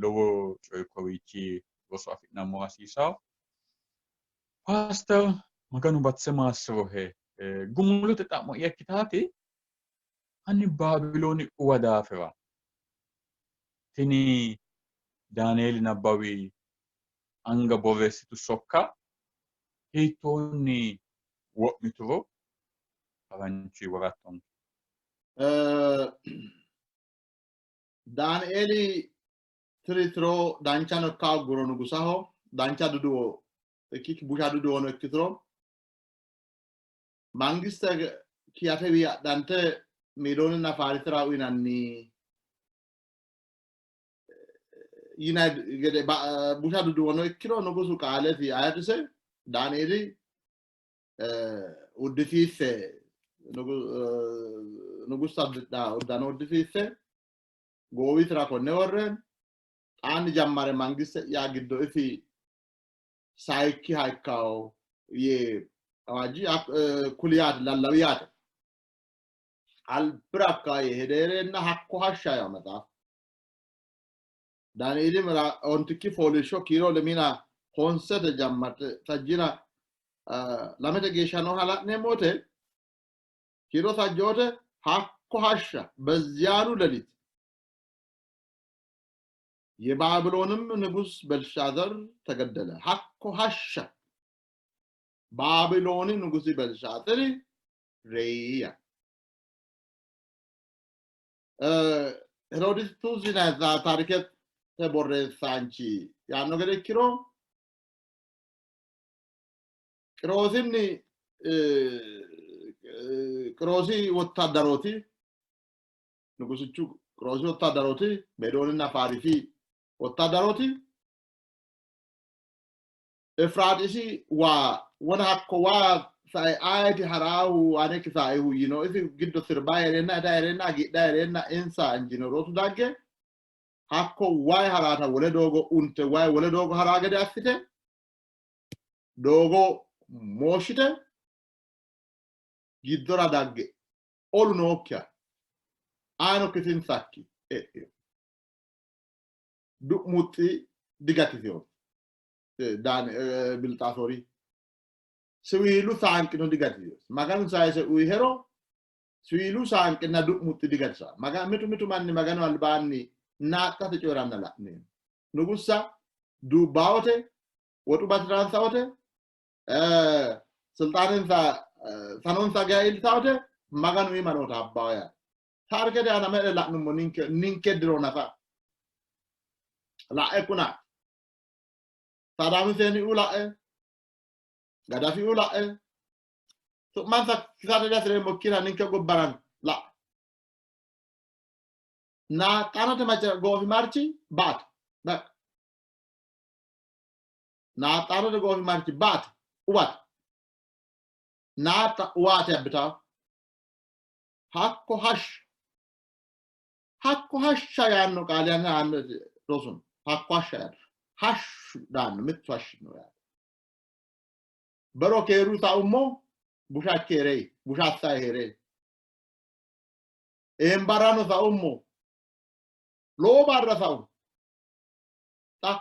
lowo coyi kowiichi roso afi'nammo hasiisawo. Paaster Maganu batise maassirohe. Gumulote xa'mo'ya ikkitaati hanni Baabilooni uwa daafira tini Daanieeli nabbawi anga borreessitu sokka hiittoonni wo'mituro haranchi worattonke. Daanieeli tiri tiro danchano ikka hogguro nugusaho dancha duduwo ikkikki busha duduwono ikkituro mangiste kiyatewi adhante Meedooninna Faarisira uyinanni yinanni gede busha duduwono ikkiro nugusu qaalesi ayirrise Daanieeli uddisiisse nugussa uddano uddisiisse goowisira konne worre xaanni jammare mangiste'ya giddo isi sayikkiha ikkawo yee awaajji kuli yaate lallawi yaate albira hakka yee hedeereenna hakko hashsha yaa maxaafu Daanieeli ontikki fooliishsho kiiro lemina honsete jammarte sajjina lamete geeshsha nooha la'neemmo wote kiiro sajjoote hakko hashsha በዚያኑ ሌሊት የባቢሎንም ንጉሥ በልሻዘር ተገደለ። hakko hashsha Baabilooni nugusi Belshatsari reyiya. Herooditus yinanni taarikete borreessaanchi yaanno gede ikkiro Qiroosinni Qiroosi wottaaddarooti nugusichu Qiroosi wottaaddarooti Meedooninna Faarisi wottaaddarooti. Efiraaxisi waa wona hakko waa sae ayeti haraahu ane kisaaehu yino. Isi giddo sirba hee'reenna ita hee'reenna hagiidha hee'reenna insa injinerootu dagge hakko wayi haraata wole doogo unte wayi wole doogo haraa gede assite doogo mooshshite giddora dagge olu nookkiha ayino kisinsakki e'ino. Du'muxxi digatisino. Bilxaasoori siwiilu saanqino digatisino. Maganu sayise uyihero siwiilu saanqinna du'muxxi digatisa. Mitu mitu manni Maganu albaanni naaxxate coyi'ranna la'neemmo. Nugussa duubbawote, woxu bati'ransawote, silxaanensa sanonsa geya iillitawote Maganu iima noota habbawo yaate. Taarikete aana me'e la'nummo ninke ninke diro nafa la'e kuna Saadaam Huseeniuu la'e, Gadafiuu la'e, su'mansa kisate dihasireemmokkina ninke gobbaran la'e. Naaxxanote mace goofimarchi baate. Baqqa. Naaxxanote goofimarchi baate uwate. Naaxxa uwaate abbitawo. Hakko hashsha hakko hashsha yaanno qaali ane aanno rosun hakko hashsha yaanno hashshu daanno mittu hashshi no yaate. Bero keeru saummo busha ikke hee'rei busha assae hee'rei. Eembarrano saummo lowo barra saummo. Xa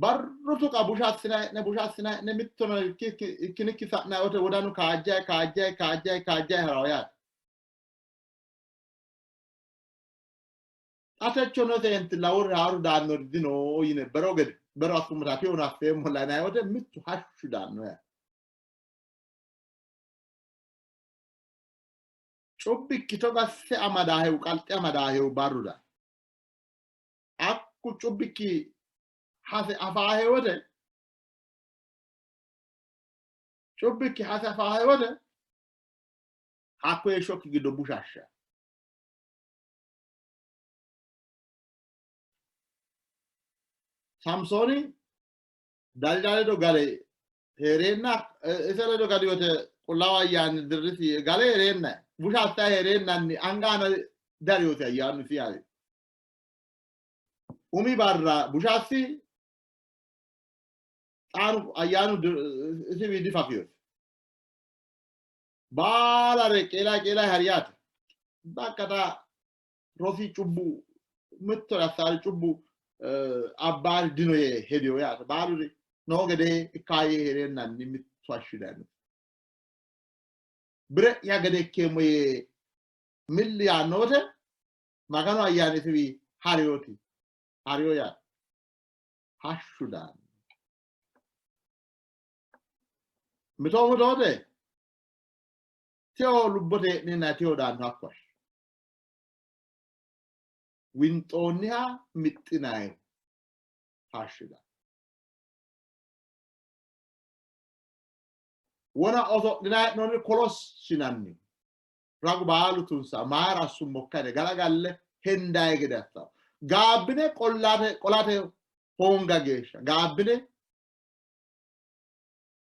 barru tuqa busha assinanni hee'ne busha assinanni hee'ne mittono ikkinikki sa'nanni wote wodanu kaajjayi kaajjayi kaajjayi kaajjayi harawo yaate. Xa techo no seenti lawori haaru daannori dino yine bero gede bero assummota teyono asseemmo layinanni wote mittu hashshu daanno yaate. Cubbikki togo asse amadaahehu qalxe amadaahehu barru daanno. Hakku cubbikki hase afaahe wote cubbikki hase afaahe wote hakku heeshshokki giddo bushashsha. Samsooni Dalila ledo gale hee'reenna ise ledo gali wote qullaawu ayyaani dirrisi gale hee'reenna busha assayi hee'reennanni anga aana dariyoosi ayyaanu isi yaate. Umi barra busha assi xaanu ayyaanu isiwi difafiyosi. Baalare qeelay qeelay hari yaate. Bakka xa rosi cubbu mittore assaari cubbu abbaari dino yee hediyo yaate. Baaluri noo gede ikkaa yee hee'reennanni mittu hashshi dayino. Bire'ya gede ikkeemmo yee milli yaanno wote Maganu ayyaani isiwi hariyooti. Hariyo yaate. Hashshu daanno. Mito mitoote teo lubbote hee'neenna teo daanno hakko hashsha. Winxoonniha mixxinayihu hashshi daanno. Wona oso'linanni hee'noonni kolossinanni ragu baalu tunsa mayira assummokka yine galagalle hendayi gede assanno. Gaabbine qollate qolate hoonga geeshsha gaabbine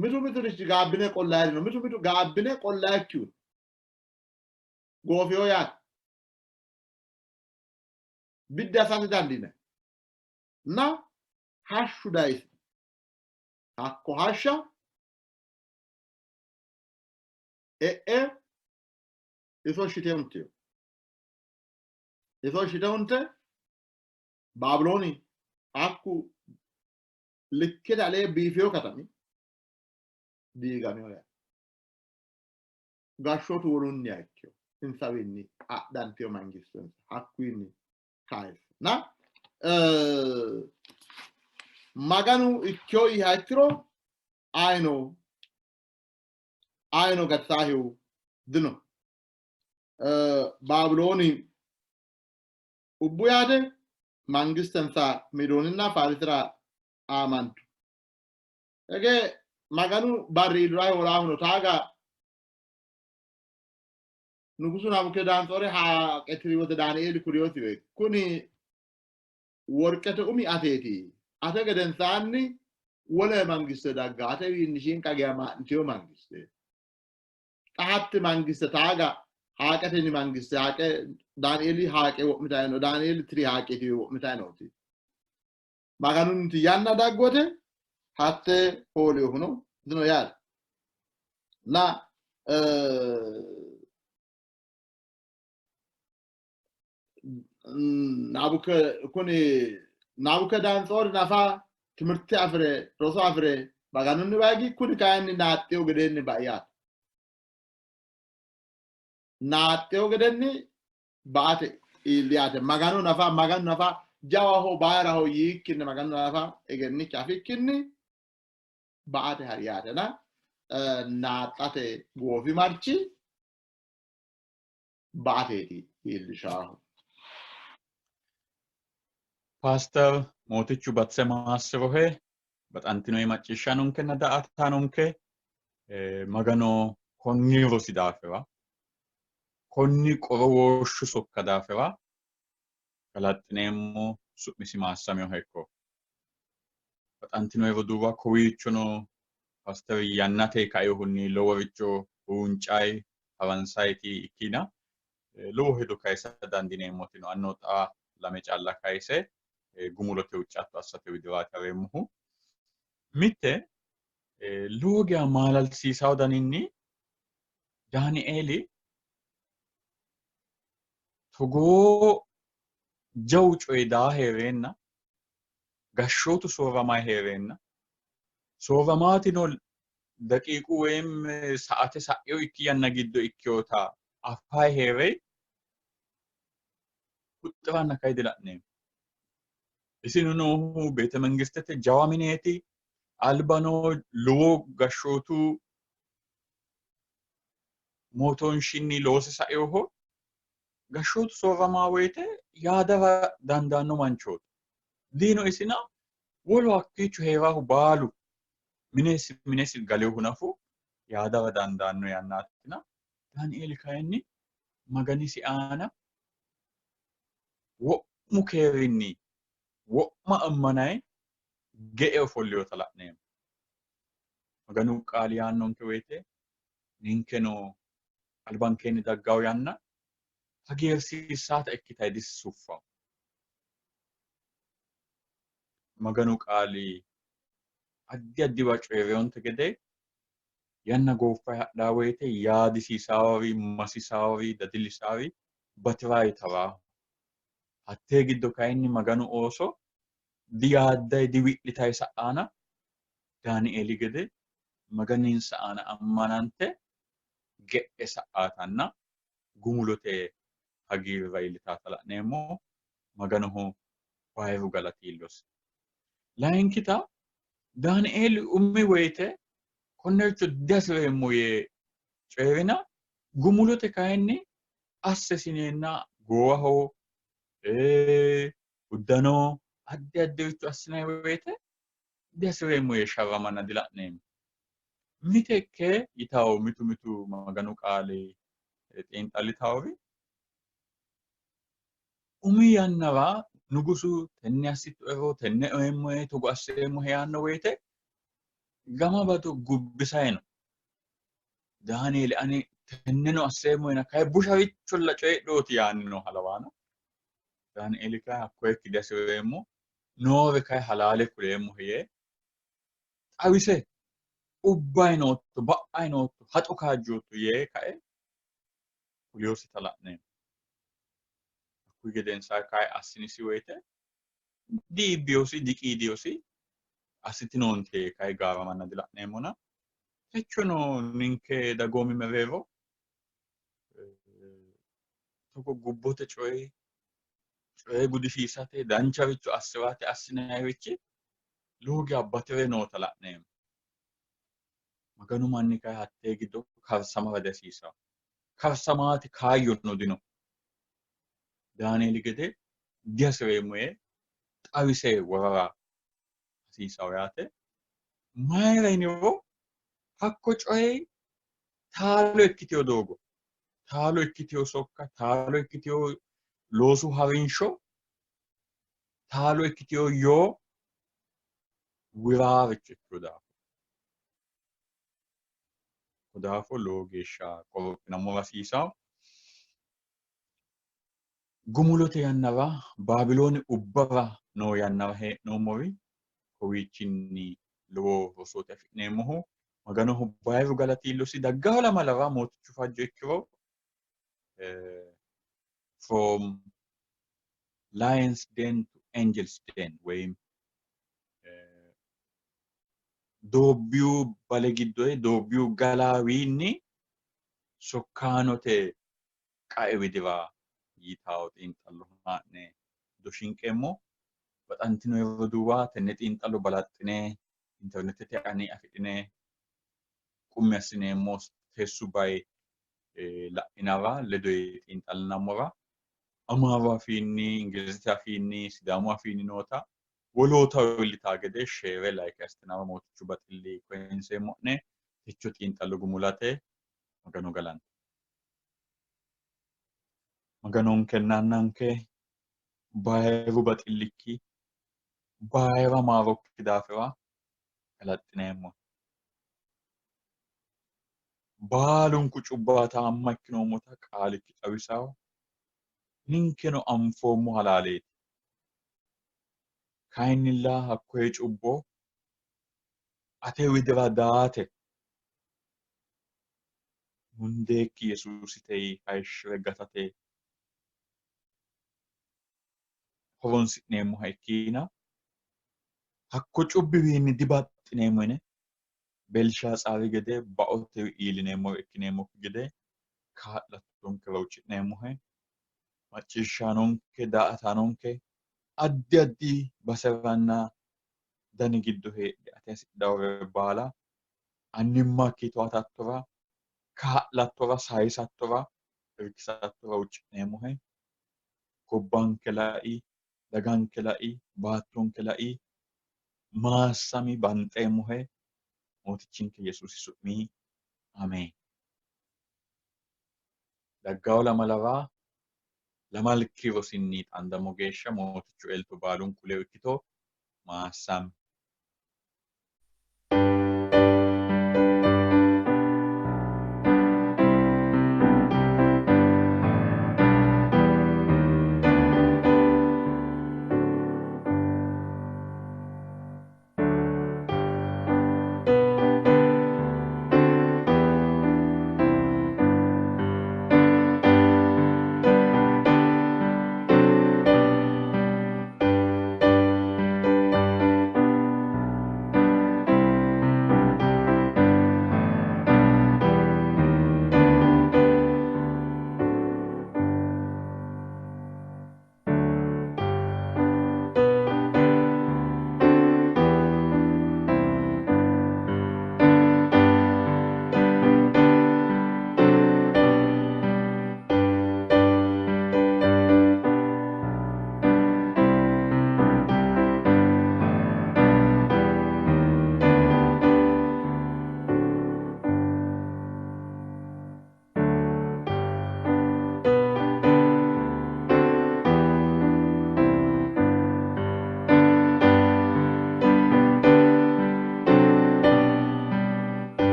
mitu miturichi gaabbine qollaayiri no mitu mitu gaabbine qollaayikkihu goofiyo yaate biddi assate dandiinanni na hashshu dayisi hakko hashsha e'e iso shite huntino. Iso shite hunte Baabilooni hakku likkete alee biifino katami diigamino yaate. Gashshootu wolunniha ikkino insawiinni adhantino mangistensa hakkuyinni kayisse na Maganu ikkino yiiha ikkiro ayino ayino gatisaahehu dino. Baabilooni ubbu yaate mangistensa Meedooninna Faarisira aamantu. Ege Maganu barri iillirahe wolaahuno taaga Nugusu Nabukedantsore haaqetiri wote Daanieeli kuriyoosiwe kuni worqete umi ateeti. Ate gedensaanni Wole mangiste dagga atewiinni shiinqa geya maa'nitino mangiste. Xa hatti mangiste taaga haaqeteni mangiste haaqe Daanieeli haaqe wo'mitanni no. Daanieeli tiri haaqeeti wo'mitanni nooti. Maganunniti yanna daggote hatte hoolinohuno dino yaate. Na kuni Nabukadanatsoori nafa timirte afi're roso afi're Maganunniwa higi, kuni kayinni naaxxeyo gedeenni bai yaate. Naaxxeyo gedenni ba''ate iilli yaate. Maganu nafa Maganu nafa jawaho bayiraho yiikkinni Maganu nafa egennikki afikkinni ba''ate hari yaatena naaxxate goofimarchi ba''ateeti iillishaahu. Paaster Mootichu batise maassirohe baxantinoi macciishshaanonkenna daa''ataanonke Magano konni rosi daafira konni qorowooshshu sokka daafira galaxxineemmo su'misi maassaminoha ikko. Baxantinoi roduuwa kowiichono Paaster yannate kainohunni loworicho huuncayi haransayiti ikkina lowo hedo kayisa dandiineemmoti no. Anno xa lame calla kayise gumulote huuccatto assate widiraati hareemmohu. Mitte lowo geya maalalsiisawo daninni Daanieeli togoo jawu coyi daa hee'reenna gashshootu soorramayi hee'reenna soorramaatino daqiiqu woyim sa'ate sa'ino ikki yanna giddo ikkinota afayi hee're huxi'ranna kayi dila'neemmo. Isino noohu beete mangistete jawa mineeti. Albano lowo gashshootu mootoonshinni loose sainoho. Gashshootu soorramaa woyite yaadara dandaanno manchooti. Diino isina wolu hakkiicho hee'rahu baalu minesi minesi galehu nafu yaadara dandaanno yannaatina Daanieeli kayinni Maganisi aana wo'mu keerinni wo'ma ammanayi ge'e ofollinota la'neemmo. Maganu qaali yaannonke woyite ninkeno albankeenni daggawo yanna hagiirsiissaata ikkitayi disuffawo. Maganu qaali addi addiwa coyi'rinonte gede yanna gooffayi hadhaa woyite yaadisiisaawori, masisaawori, dadillisaawori bati'rayi tawaaho. Hattee giddo kayinni Maganu ooso diyaaddayi diwi'litayi sa'aana Daanieeli gede Maganinsa aana ammanante ge'e sa'aatanna gumulote hagiirra iillitaata la'neemmo. Maganoho bayiru galati iillosi. Layinkita Daanieeli umi woyite konnericho dihasi'reemmo yee coyi'rina gumulote kayinni asse sineenna goowaho uddano addi addiricho assinanni woyite dihasi'reemmo yee sharramanna dila'neemmo. Mitekke yitawo mitu mitu Maganu qaali xiinxallitawori umi yannara nugusu tenne assittoero tenne oyeemmohe togo asseemmohe yaanno woyite gama bado gubbisayi no. Daanieeli ani tenneno asseemmohena kayi busharicholla coyidhooti yaanni nooha lawaano. Daanieeli kayi hakkoyekki dihasi'reemmo noore kayi halaale kuleemmohe yee xawise ubbayi nootto ba'ayi nootto haxo kaajjootto yee kae kuliyosita la'neemmo. Hakkuyi gedensaa kayi assinisi woyite diibbiyosi diqiidiyosi assitinoonte yee kayi gaaramanna dila'neemmona techono ninke dagoomi mereero togo gubbote coyi coye gudisiisate dancharicho assirate assinannirichi lowo geya batire noota la'neemmo. Maganu manni kayi hattee giddo karsamara dihasiisanno. Karsamaate kaayyono dino. Daanieeli gede dihasi'reemmo yee xawise worara hasiisanno yaate. Mayira yiniro hakko coyi taalo ikkitino doogo, taalo ikkitino sokka, taalo ikkitino loosu harinsho, taalo ikkitino yoo Wiraaricho ikkino daafo. Ko daafo lowo geeshsha qorophinammo hasiisawo. Gumulote yannara Baabilooni ubbara noo yannara hee'noommori kowiichinni lowo rosooti afi'neemmohu. Maganoho bayiru galati iillosi daggaho lamalara mootichu fajjo ikkiro from Lions Den to Angels Den woyim doobbiyu bale giddoye doobbiyu galaawiinni sokkaanote qae widira yitawo xiinxallo haa'ne doshinqeemmo. Baxantino roduuwa tenne xiinxallo balaxxine internetete ani afidhine qummi assineemmo teessu bay la'inara ledo xiinxallinammora Amaaru afiinni, Ingilizete afiinni, Sidaamu afiinni noota wolootaho iillitaa gede share like assitinara mootichu baxilli koyinseemmo'ne. Techo xiinxallo gumulate Magano galanto. Maganonkenna Annanke bayiru baxillikki bayira maarokki daafira galaxxineemmo. Baalunku cubbaataamma ikkinoommota qaalikki xawisawo. Ninkeno anfoommo halaaleeti. Kayinnilla hakkoye cubbo ate widira daate mundeekki Yesuusitey hayishshi're gatate horonsi'neemmoha ikkina hakko cubbiwiinni dibaxxineemmo yine Belshaatsaari gede baote iillineemmore ikkineemmokki gede kaa'lattonkera huucci'neemmohe. Macciishshaanonke, daa''ataanonke addi addi baseranna dani giddo heedhe ate hasidhawore baala annimmakki towatattora, kaa'lattora, sayisattora, irkisattora huucci'neemmohe. Gobbanke lai, daganke lai, baattonke lai, maassami banxeemmohe. Mootichinke Yesuusi su'mi ameen. Daggawo lamalara lamalki rosinni xaandammo geeshsha Mootichu elto baalunku ledo ikkito. Maassami.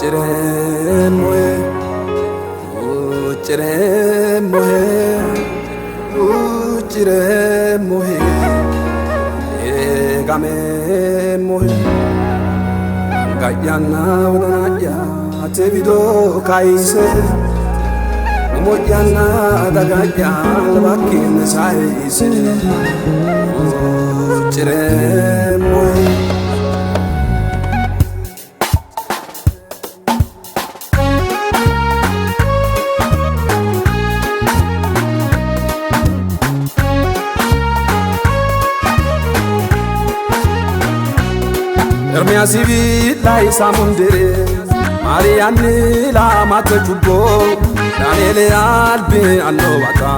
Huuccireemmohe, huuccireemmohe, huuccireemmohe, eegameemmohe. Anga'yanna wodana'ya ate wido kayise, umo'yanna daga'ya albakkiinni sayise, huuccireemmohe. Ermiyaasi billahi samundire Maariyaanni laamate cubbo Daani'eeli albi annowata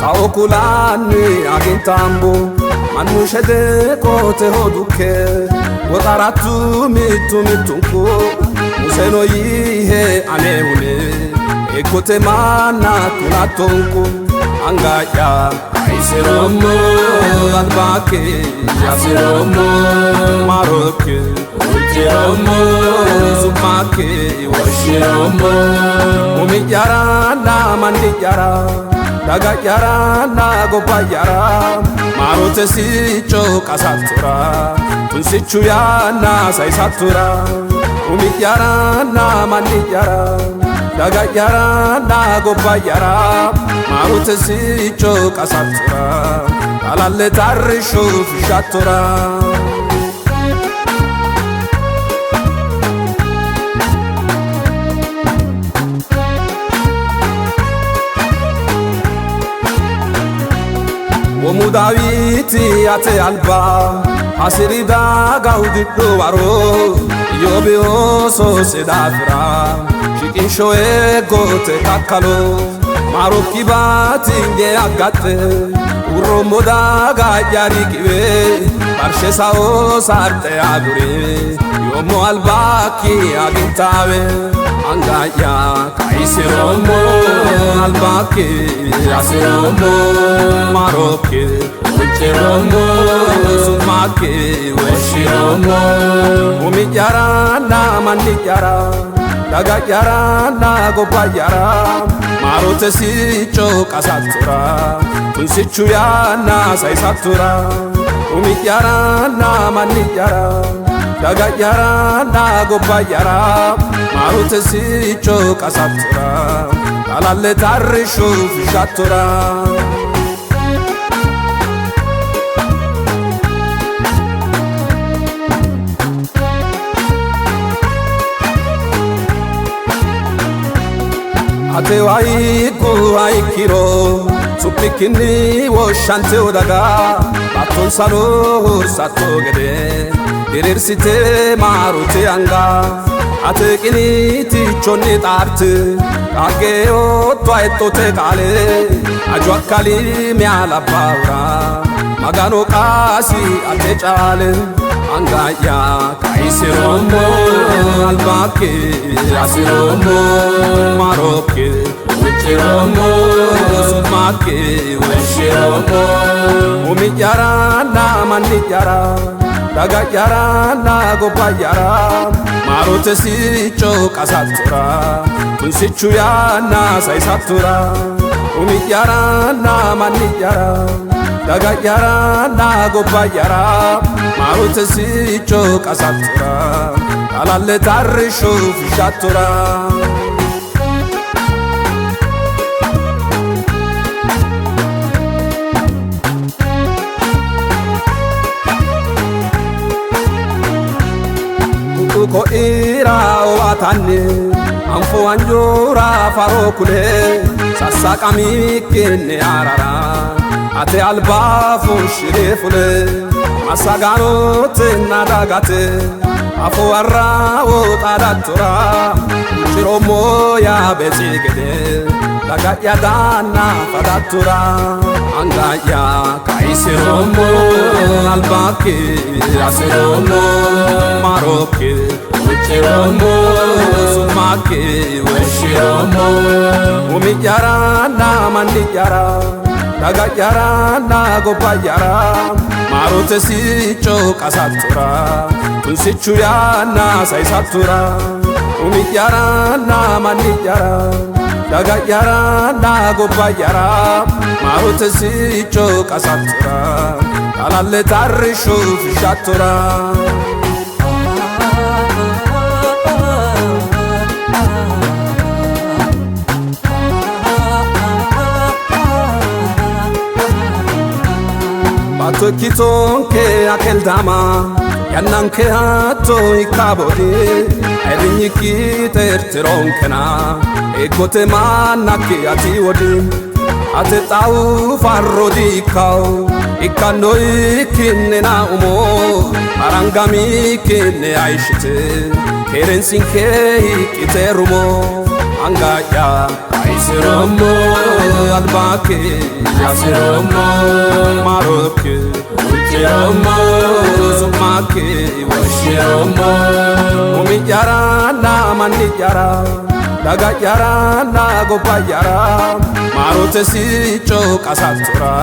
Sao kulanni agintambo Mannu shede qoteho dukke Woxarattu mittu mittunku Museno yiihe anehune Eeggote manna kulattonku Anga'ya kayisiroommo albakki assiroommo maarokki huucciroommo su'makki woshshiroommo umi'yaranna manni'yara daga'yaranna gobba'yara maarote sicco qasattora tunsichu yanna sayisattora umi'yaranna manni'yara daga'yaranna gobba'yara maarote sicco qasattora xalalle tarrishu fushshattora. Womu Daawiti ate alba hasiri daga hudidhu waro Iyyoobi oososi daafira shiqinsho eeggote kakkalo maarokki batinye aggaxxe urroommo daga'ya riqiwe barshe sao sarxe agure yoommo albakki agintaawe anga'ya kayisiroommo albakki assiroommo maarokki huucciroommo su'makki woshshiroommo umi'yaranna manni'yara daga'yaranna gobba'yara maarote sicco qasattora tunsichu yanna sayisattora umi'yaranna manni'yara daga'yaranna gobba'yara maarote sicco qasattora xalalle tarrishu fushshattora. Ate wayigu hayikkiro su'mikkinni woshshanteyo daga baattonsano hursatto gede diriirsite maarote anga ate qiniitichonni xaarte dhagge yootto hexxote qaale aju akkali mi'a labbaahura Magano qaasi ate caale anga'ya kayisiroommo albakki assiroommo maarokki huucciroommo su'makki woshshiroommo umi'yaranna manni'yara daga'yaranna gobba'yara maarote sicco qasattora tunsichu yanna sayisattora umi'yaranna manni'yara daga'yaranna gobba'yara maarote sicco qasattora xalalle tarrishu fushshattora. Ko'ira owaatanni anfo wanjoora faro kule sassaqamikkinni arara ate alba fushshire fule massagaanotenna dagate afo warrawo xaadattora huucciroommo Yaabeetsi gede daga'ya daanna fadattora anga'ya kayisiroommo albakki assiroommo maarokki huucciroommo su'makki woshshiroommo umi'yaranna manni'yara daga'yaranna gobba'yara maarote sicco qasattora tunsichu yanna sayisattora. Umi'yaranna manni'yara daga'yaranna gobba'yara maarote sicco qasattora xalalle tarrishu fushshattora. Baatto ikkitonke akeldama yannanke hatto ikkaboodi ayirrinyikki xeertironkena eeggote mannakki ati wodi ate xawu farro diikkaw ikkanno ikkinnena umo arangamikkinne ayishite keerensinke hiqqite rumo anga'ya ayisiroommo albakke yasiroommo marokke hucciroommo su'makke woshshiroommo umi'yaranna manni'yara daga'yaranna gobba'yara maarote sicco qasattora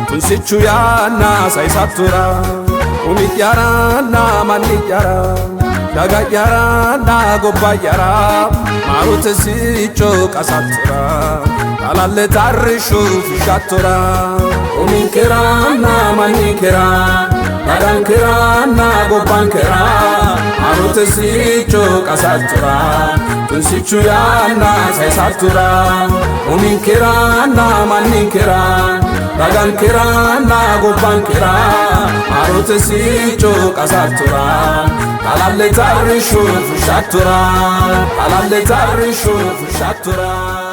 tunsichu yanna sayisattora umi'yaranna manni'yara daga'yaranna gobba'yara maarote sicco qasattora xalalle tarrishu fushshattora uminkeranna manninkera dagankeranna gobbankera maarote sicco qasattora tunsichu yanna sayisattora uminkeranna manninkera dagankeranna gobbankera maarote sicco qasattora xalalle tarrishu fushshattora xalalle tarrishu fushshattora.